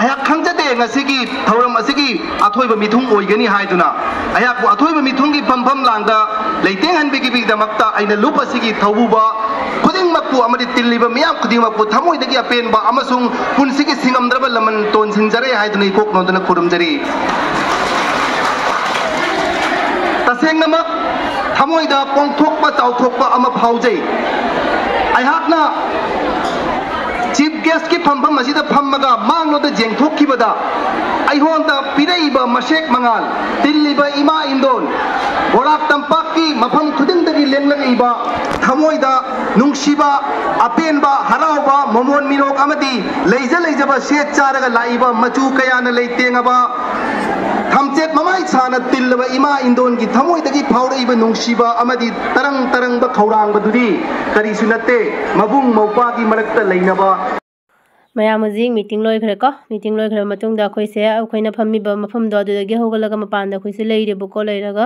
ꯑꯩꯍꯥꯛ ꯈꯪꯖꯗꯦ ꯉꯁꯤꯒꯤ ꯊꯧꯔꯝ ꯑꯁꯤꯒꯤ ꯑꯊꯣꯏꯕ ꯃꯤꯊꯨꯡ ꯑꯣꯏꯒꯅꯤ ꯍꯥꯏꯗꯨꯅ꯫ ꯑꯩꯍꯥꯛꯄꯨ ꯑꯊꯣꯏꯕ ꯃꯤꯊꯨꯡꯒꯤ ꯐꯝꯐꯝ ꯂꯥꯡꯗ ꯂꯩꯇꯦꯡꯍꯟꯕꯤꯕꯒꯤꯗꯃꯛꯇ ꯑꯩꯅ ꯂꯨꯞ ꯑꯁꯤꯒꯤ ꯊꯧꯕꯨꯕ ꯈꯨꯗꯤꯡꯃꯛꯄꯨ ꯑꯃꯗꯤ ꯇꯤꯜꯂꯤꯕ ꯃꯤꯌꯥꯝ ꯈꯨꯗꯤꯡꯃꯛꯄꯨ ꯊꯃꯣꯏꯗꯒꯤ ꯑꯄꯦꯟꯕ ꯑꯃꯁꯨꯡ ꯄꯨꯟꯁꯤꯒꯤ ꯁꯤꯡꯉꯝꯗ꯭ꯔꯕ ꯂꯃꯟ ꯇꯣꯟꯁꯤꯟꯖꯔꯦ ꯍꯥꯏꯗꯨꯅ ꯏꯀꯣꯛ ꯅꯣꯟꯗꯨꯅ ꯈꯨꯔꯨꯝꯖꯔꯤ꯫ ꯇꯁꯦꯡꯅꯃꯛ ꯊꯃꯣꯏꯗ ꯄꯣꯡꯊꯣꯛꯄ ꯆꯥꯎꯊꯣꯛꯄ ꯑꯃ ꯐꯥꯎꯖꯩ꯫ ꯑꯩꯍꯥꯛꯅ ꯆꯤꯐ ꯒꯦꯁꯀꯤ ꯐꯝꯐꯝ ꯑꯁꯤꯗ ꯐꯝꯃꯒ ꯃꯥꯡꯂꯣꯝꯗ ꯌꯦꯡꯊꯣꯛꯈꯤꯕꯗ, ꯑꯩꯉꯣꯟꯗ ꯄꯤꯔꯛꯏꯕ ꯃꯁꯦꯛ ꯃꯉꯥꯜ, ꯇꯤꯜꯂꯤꯕ ꯏꯃꯥ ꯏꯟꯗꯣꯟ, ꯕꯣꯔꯥꯛ ꯇꯝꯄꯥꯛꯀꯤ ꯃꯐꯝ ꯈꯨꯗꯤꯡꯗꯒꯤ ꯂꯦꯡꯂꯛꯏꯕ ꯊꯃꯣꯏꯗ ꯅꯨꯡꯁꯤꯕ, ꯑꯄꯦꯟꯕ, ꯍꯔꯥꯎꯕ, ꯃꯃꯣꯟ ꯃꯤꯅꯣꯛ ꯑꯃꯗꯤ ꯂꯩꯖ ꯂꯩꯖꯕ ꯁꯦꯠ ꯆꯥꯔꯒ ꯂꯥꯛꯏꯕ ꯃꯆꯨ ꯀꯌꯥꯅ ꯂꯩꯇꯦꯡꯉꯕ ꯊꯝꯆꯦꯠ ꯃꯃꯥꯏ ꯁꯥꯅ ꯇꯤꯜꯂꯕ ꯏꯃꯥ ꯏꯟꯗꯣꯟꯒꯤ ꯊꯃꯣꯏꯗꯒꯤ ꯐꯥꯎꯔꯛꯏꯕ ꯅꯨꯡꯁꯤꯕ ꯑꯃꯗꯤ ꯇꯔꯪ ꯇꯔꯪꯕ ꯈꯧꯔꯥꯡꯕꯗꯨꯗꯤ ꯀꯔꯤꯁꯨ ꯅꯠꯇꯦ, ꯃꯕꯨꯡ ꯃꯧꯄ꯭ꯋꯥꯒꯤ ꯃꯔꯛꯇ ꯂꯩꯅꯕ꯫ ꯃꯌꯥꯝ ꯍꯧꯖꯤꯛ ꯃꯤꯇꯤꯡ ꯂꯣꯏꯈ꯭ꯔꯦꯀꯣ꯫ ꯃꯤꯇꯤꯡ ꯂꯣꯏꯈ꯭ꯔꯕ ꯃꯇꯨꯡꯗ ꯑꯩꯈꯣꯏꯁꯦ, ꯑꯩꯈꯣꯏꯅ ꯐꯝꯃꯤꯕ ꯃꯐꯝꯗꯣ ꯑꯗꯨꯗꯒꯤ ꯍꯧꯒꯠꯂꯒ ꯃꯄꯥꯟꯗ ꯑꯩꯈꯣꯏꯁꯦ ꯂꯩꯔꯦꯕꯀꯣ꯫ ꯂꯩꯔꯒ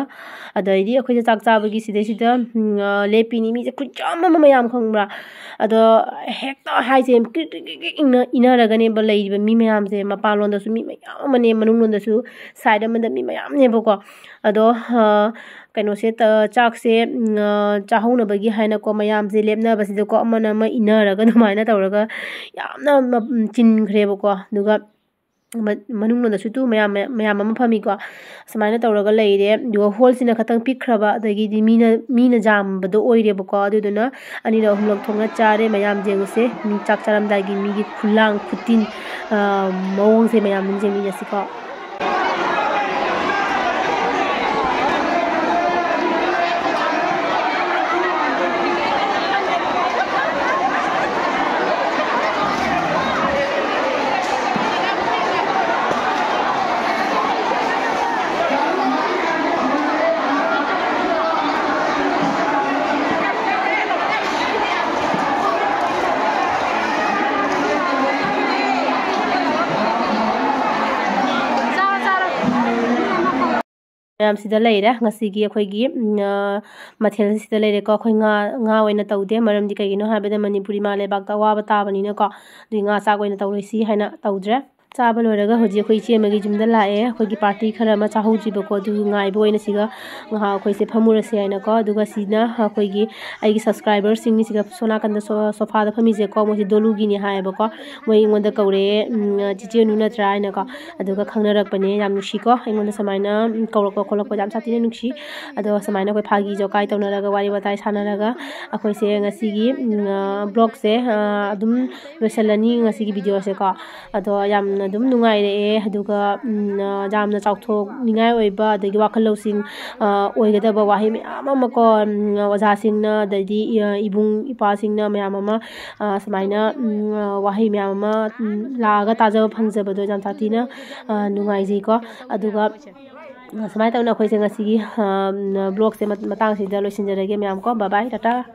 ꯑꯗꯩꯗꯤ ꯑꯩꯈꯣꯏꯁꯦ ꯆꯥꯛ ꯆꯥꯕꯒꯤ ꯁꯤꯗꯩꯁꯤꯗ, ꯎꯝ, ꯑ, ꯂꯦꯞꯄꯤꯅꯤ꯫ ꯃꯤꯁꯦ ꯈꯨꯌꯥꯝ ꯑꯃ ꯃꯌꯥꯝ ꯈꯪꯕ꯭ꯔꯥ? ꯑꯗꯣ ꯍꯦꯛꯇ ꯍꯥꯏꯁꯦ ꯀ꯭ꯔꯤꯛ ꯀ꯭ꯔꯤꯛ ꯀ꯭ꯔꯤꯛ ꯀ꯭ꯔꯤꯛ ꯏꯟꯅ-, ꯏꯟꯅꯔꯒꯅꯦꯕ ꯂꯩꯔꯤꯕ ꯃꯤ ꯃꯌꯥꯝꯁꯦ꯫ ꯃꯄꯥꯟꯂꯣꯝꯗꯁꯨ ꯃꯤ ꯃꯌꯥꯝ ꯑꯃꯅꯦ, ꯃꯅꯨꯡꯂꯣꯝꯗꯁꯨ side ꯑꯃꯗ ꯃꯤ ꯃꯌꯥꯝꯅꯦꯕꯀꯣ꯫ ꯑꯗꯣ, ꯑ, ꯀꯩꯅꯣꯁꯦ, ꯇ-, ꯆꯥꯛꯁꯦ, ꯎꯝ, ꯑ, ꯆꯥꯍꯧꯅꯕꯒꯤ ꯍꯥꯏꯅꯀꯣ, ꯃꯌꯥꯝꯁꯦ ꯂꯦꯞꯅꯕꯁꯤꯗꯀꯣ, ꯑꯃꯅ ꯑꯃ ꯏꯟꯅꯔꯒ ꯑꯗꯨꯃꯥꯏꯅ ꯇꯧꯔꯒ ꯌꯥꯝꯅ ꯃ-, ꯆꯤꯟꯈ꯭ꯔꯦꯕꯀꯣ꯫ ꯑꯗꯨꯒ ꯃ-, ꯃꯅꯨꯡꯂꯣꯝꯗꯁꯨ ꯇꯨ ꯃꯌꯥꯝ, ꯃꯌꯥꯝ ꯑꯃ ꯐꯝꯃꯤꯀꯣ꯫ ꯁꯨꯃꯥꯏꯅ ꯇꯧꯔꯒ ꯂꯩꯔꯦ꯫ ꯑꯗꯨꯒ hallꯁꯤꯅ ꯈꯇꯪ ꯄꯤꯛꯈ꯭ꯔꯕ, ꯑꯗꯒꯤꯗꯤ ꯃꯤꯅ, ꯃꯤꯅ ꯌꯥꯝꯕꯗꯣ ꯑꯣꯏꯔꯦꯕꯀꯣ꯫ ꯑꯗꯨꯗꯨꯅ ꯑꯅꯤꯔꯛ ꯑꯍꯨꯝꯂꯛ ꯊꯣꯛꯅ ꯆꯥꯔꯦ꯫ ꯃꯌꯥꯝ ꯌꯦꯡꯉꯨꯁꯦ, ꯃꯤ ꯆꯥꯛ ꯆꯥꯔꯝꯗꯥꯏꯒꯤ ꯃꯤꯒꯤ ꯈꯨꯂꯥꯡ ꯈꯨꯇꯤꯟ, ꯑ, ꯃꯑꯣꯡꯁꯦ ꯃꯌꯥꯝ ꯑꯗꯨꯝ ꯌꯦꯡꯃꯤꯟꯅꯁꯤꯀꯣ꯫ ꯃꯌꯥꯝꯁꯤꯗ ꯂꯩꯔꯦ꯫ ꯉꯁꯤꯒꯤ ꯑꯩꯈꯣꯏꯒꯤ, ꯎꯝ, ꯑ, ꯃꯊꯦꯜꯁꯤꯗ ꯂꯩꯔꯦꯀꯣ꯫ ꯑꯩꯈꯣꯏ ꯉꯥ, ꯉꯥ ꯑꯣꯏꯅ ꯇꯧꯗꯦ꯫ ꯃꯔꯝꯗꯤ ꯀꯩꯒꯤꯅꯣ ꯍꯥꯏꯕꯗ ꯃꯅꯤꯄꯨꯔ ꯏꯃꯥ ꯂꯩꯕꯥꯛꯇ ꯑꯋꯥꯕ ꯇꯥꯕꯅꯤꯅꯀꯣ꯫ ꯑꯗꯨꯒꯤ ꯉꯥ ꯆꯥꯛ ꯑꯣꯏꯅ ꯇꯧꯔꯁꯤ ꯍꯥꯏꯅ ꯇꯧꯗ꯭ꯔꯦ꯫ ꯆꯥꯕ ꯂꯣꯏꯔꯒ ꯍꯧꯖꯤꯛ ꯑꯩꯈꯣꯏ ꯏꯆꯦ ꯑꯃꯒꯤ ꯌꯨꯝꯗ ꯂꯥꯛꯑꯦ꯫ ꯑꯩꯈꯣꯏꯒꯤ party ꯈꯔ ꯑꯃ ꯆꯥꯍꯧꯗ꯭ꯔꯤꯕꯀꯣ꯫ ꯑꯗꯨ ꯉꯥꯏꯕ ꯑꯣꯏꯅ ꯁꯤꯒ ꯉꯥꯏꯍꯥꯛ ꯑꯩꯈꯣꯏꯁꯦ ꯐꯝꯃꯨꯔꯁꯦ ꯍꯥꯏꯅꯀꯣ꯫ ꯑꯗꯨꯒ ꯁꯤꯅ ꯑꯩꯈꯣꯏꯒꯤ, ꯑꯩꯒꯤ subscriberꯁꯤꯡꯅꯤ꯫ ꯁꯤꯒ ꯁꯣꯝ ꯅꯥꯀꯟꯗ ꯁꯣ-, sofaꯗ ꯐꯝꯃꯤꯁꯦꯀꯣ꯫ ꯃꯣꯏꯁꯦ ꯗꯣꯂꯨꯒꯤꯅꯤ ꯍꯥꯏꯌꯦꯕꯀꯣ꯫ ꯃꯣꯏ ꯑꯩꯉꯣꯟꯗ ꯀꯧꯔꯛꯑꯦ, ꯎꯝ, "ꯆꯤꯆꯦ ꯑꯅꯨ ꯅꯠꯇ꯭ꯔꯥ?" ꯍꯥꯏꯅꯀꯣ꯫ ꯑꯗꯨꯒ ꯈꯪꯅꯔꯛꯄꯅꯦ꯫ ꯌꯥꯝ ꯅꯨꯡꯁꯤꯀꯣ꯫ ꯑꯩꯉꯣꯟꯗ ꯁꯨꯃꯥꯏꯅ, ꯎꯝ, ꯀꯧꯔꯛꯄ ꯈꯣꯠꯂꯛꯄ ꯌꯥꯝ ꯁꯥꯊꯤꯅ ꯅꯨꯡꯁꯤ꯫ ꯑꯗꯣ ꯁꯨꯃꯥꯏꯅ ꯑꯩꯈꯣꯏ ꯐꯥꯒꯤ ꯖꯣꯀꯥꯏ ꯇꯧꯅꯔꯒ, ꯋꯥꯔꯤ ꯋꯥꯇꯥꯏ ꯁꯥꯟꯅꯔꯒ ꯑꯩꯈꯣꯏꯁꯦ ꯉꯁꯤꯒꯤ, ꯎꯝ, ꯑ, vlogꯁꯦ, ꯑ, ꯑꯗꯨꯝ ꯂꯣꯏꯁꯤꯜꯂꯅꯤ, ꯉꯁꯤꯒꯤ videoꯁꯦꯀꯣ꯫ ꯑꯗꯣ ꯌꯥꯝꯅ ꯑꯗꯨꯝ ꯅꯨꯡꯉꯥꯏꯔꯛꯑꯦ꯫ ꯑꯗꯨꯒ, ꯎꯝ, ꯑ, ꯌꯥꯝꯅ ꯆꯥꯎꯊꯣꯛꯅꯤꯡꯉꯥꯏ ꯑꯣꯏꯕ, ꯑꯗꯒꯤ ꯋꯥꯈꯜ ꯂꯧꯁꯤꯡ, ꯑ, ꯑꯣꯏꯒꯗꯕ ꯋꯥꯍꯩ ꯃꯌꯥꯝ ꯑꯃꯀꯣ, ꯎꯝ, ꯑꯣꯖꯥꯁꯤꯡꯅ, ꯑꯗꯩꯗꯤ, ꯑ, ꯏꯕꯨꯡ ꯏꯄ꯭ꯋꯥꯁꯤꯡꯅ ꯃꯌꯥꯝ ꯑꯃ, ꯑ, ꯁꯨꯃꯥꯏꯅ, ꯎꯝ, ꯑ, ꯋꯥꯍꯩ ꯃꯌꯥꯝ ꯑꯃ, ꯎꯝ, ꯂꯥꯛꯑꯒ ꯇꯥꯖꯕ ꯐꯪꯖꯕꯗꯣ ꯌꯥꯝ ꯁꯥꯊꯤꯅ, ꯑ, ꯅꯨꯡꯉꯥꯏꯖꯩꯀꯣ꯫ ꯑꯗꯨꯒ, ꯑ, ꯁꯨꯃꯥꯏꯅ ꯇꯧꯅ ꯑꯩꯈꯣꯏꯁꯦ ꯉꯁꯤꯒꯤ, ꯑ, ꯎꯝ, vlogꯁꯦ ꯃꯠ-, ꯃꯇꯥꯡꯁꯤꯗ ꯂꯣꯏꯁꯤꯟꯖꯔꯒꯦ ꯃꯌꯥꯝ ꯀꯣ꯫ Bye bye, Tata.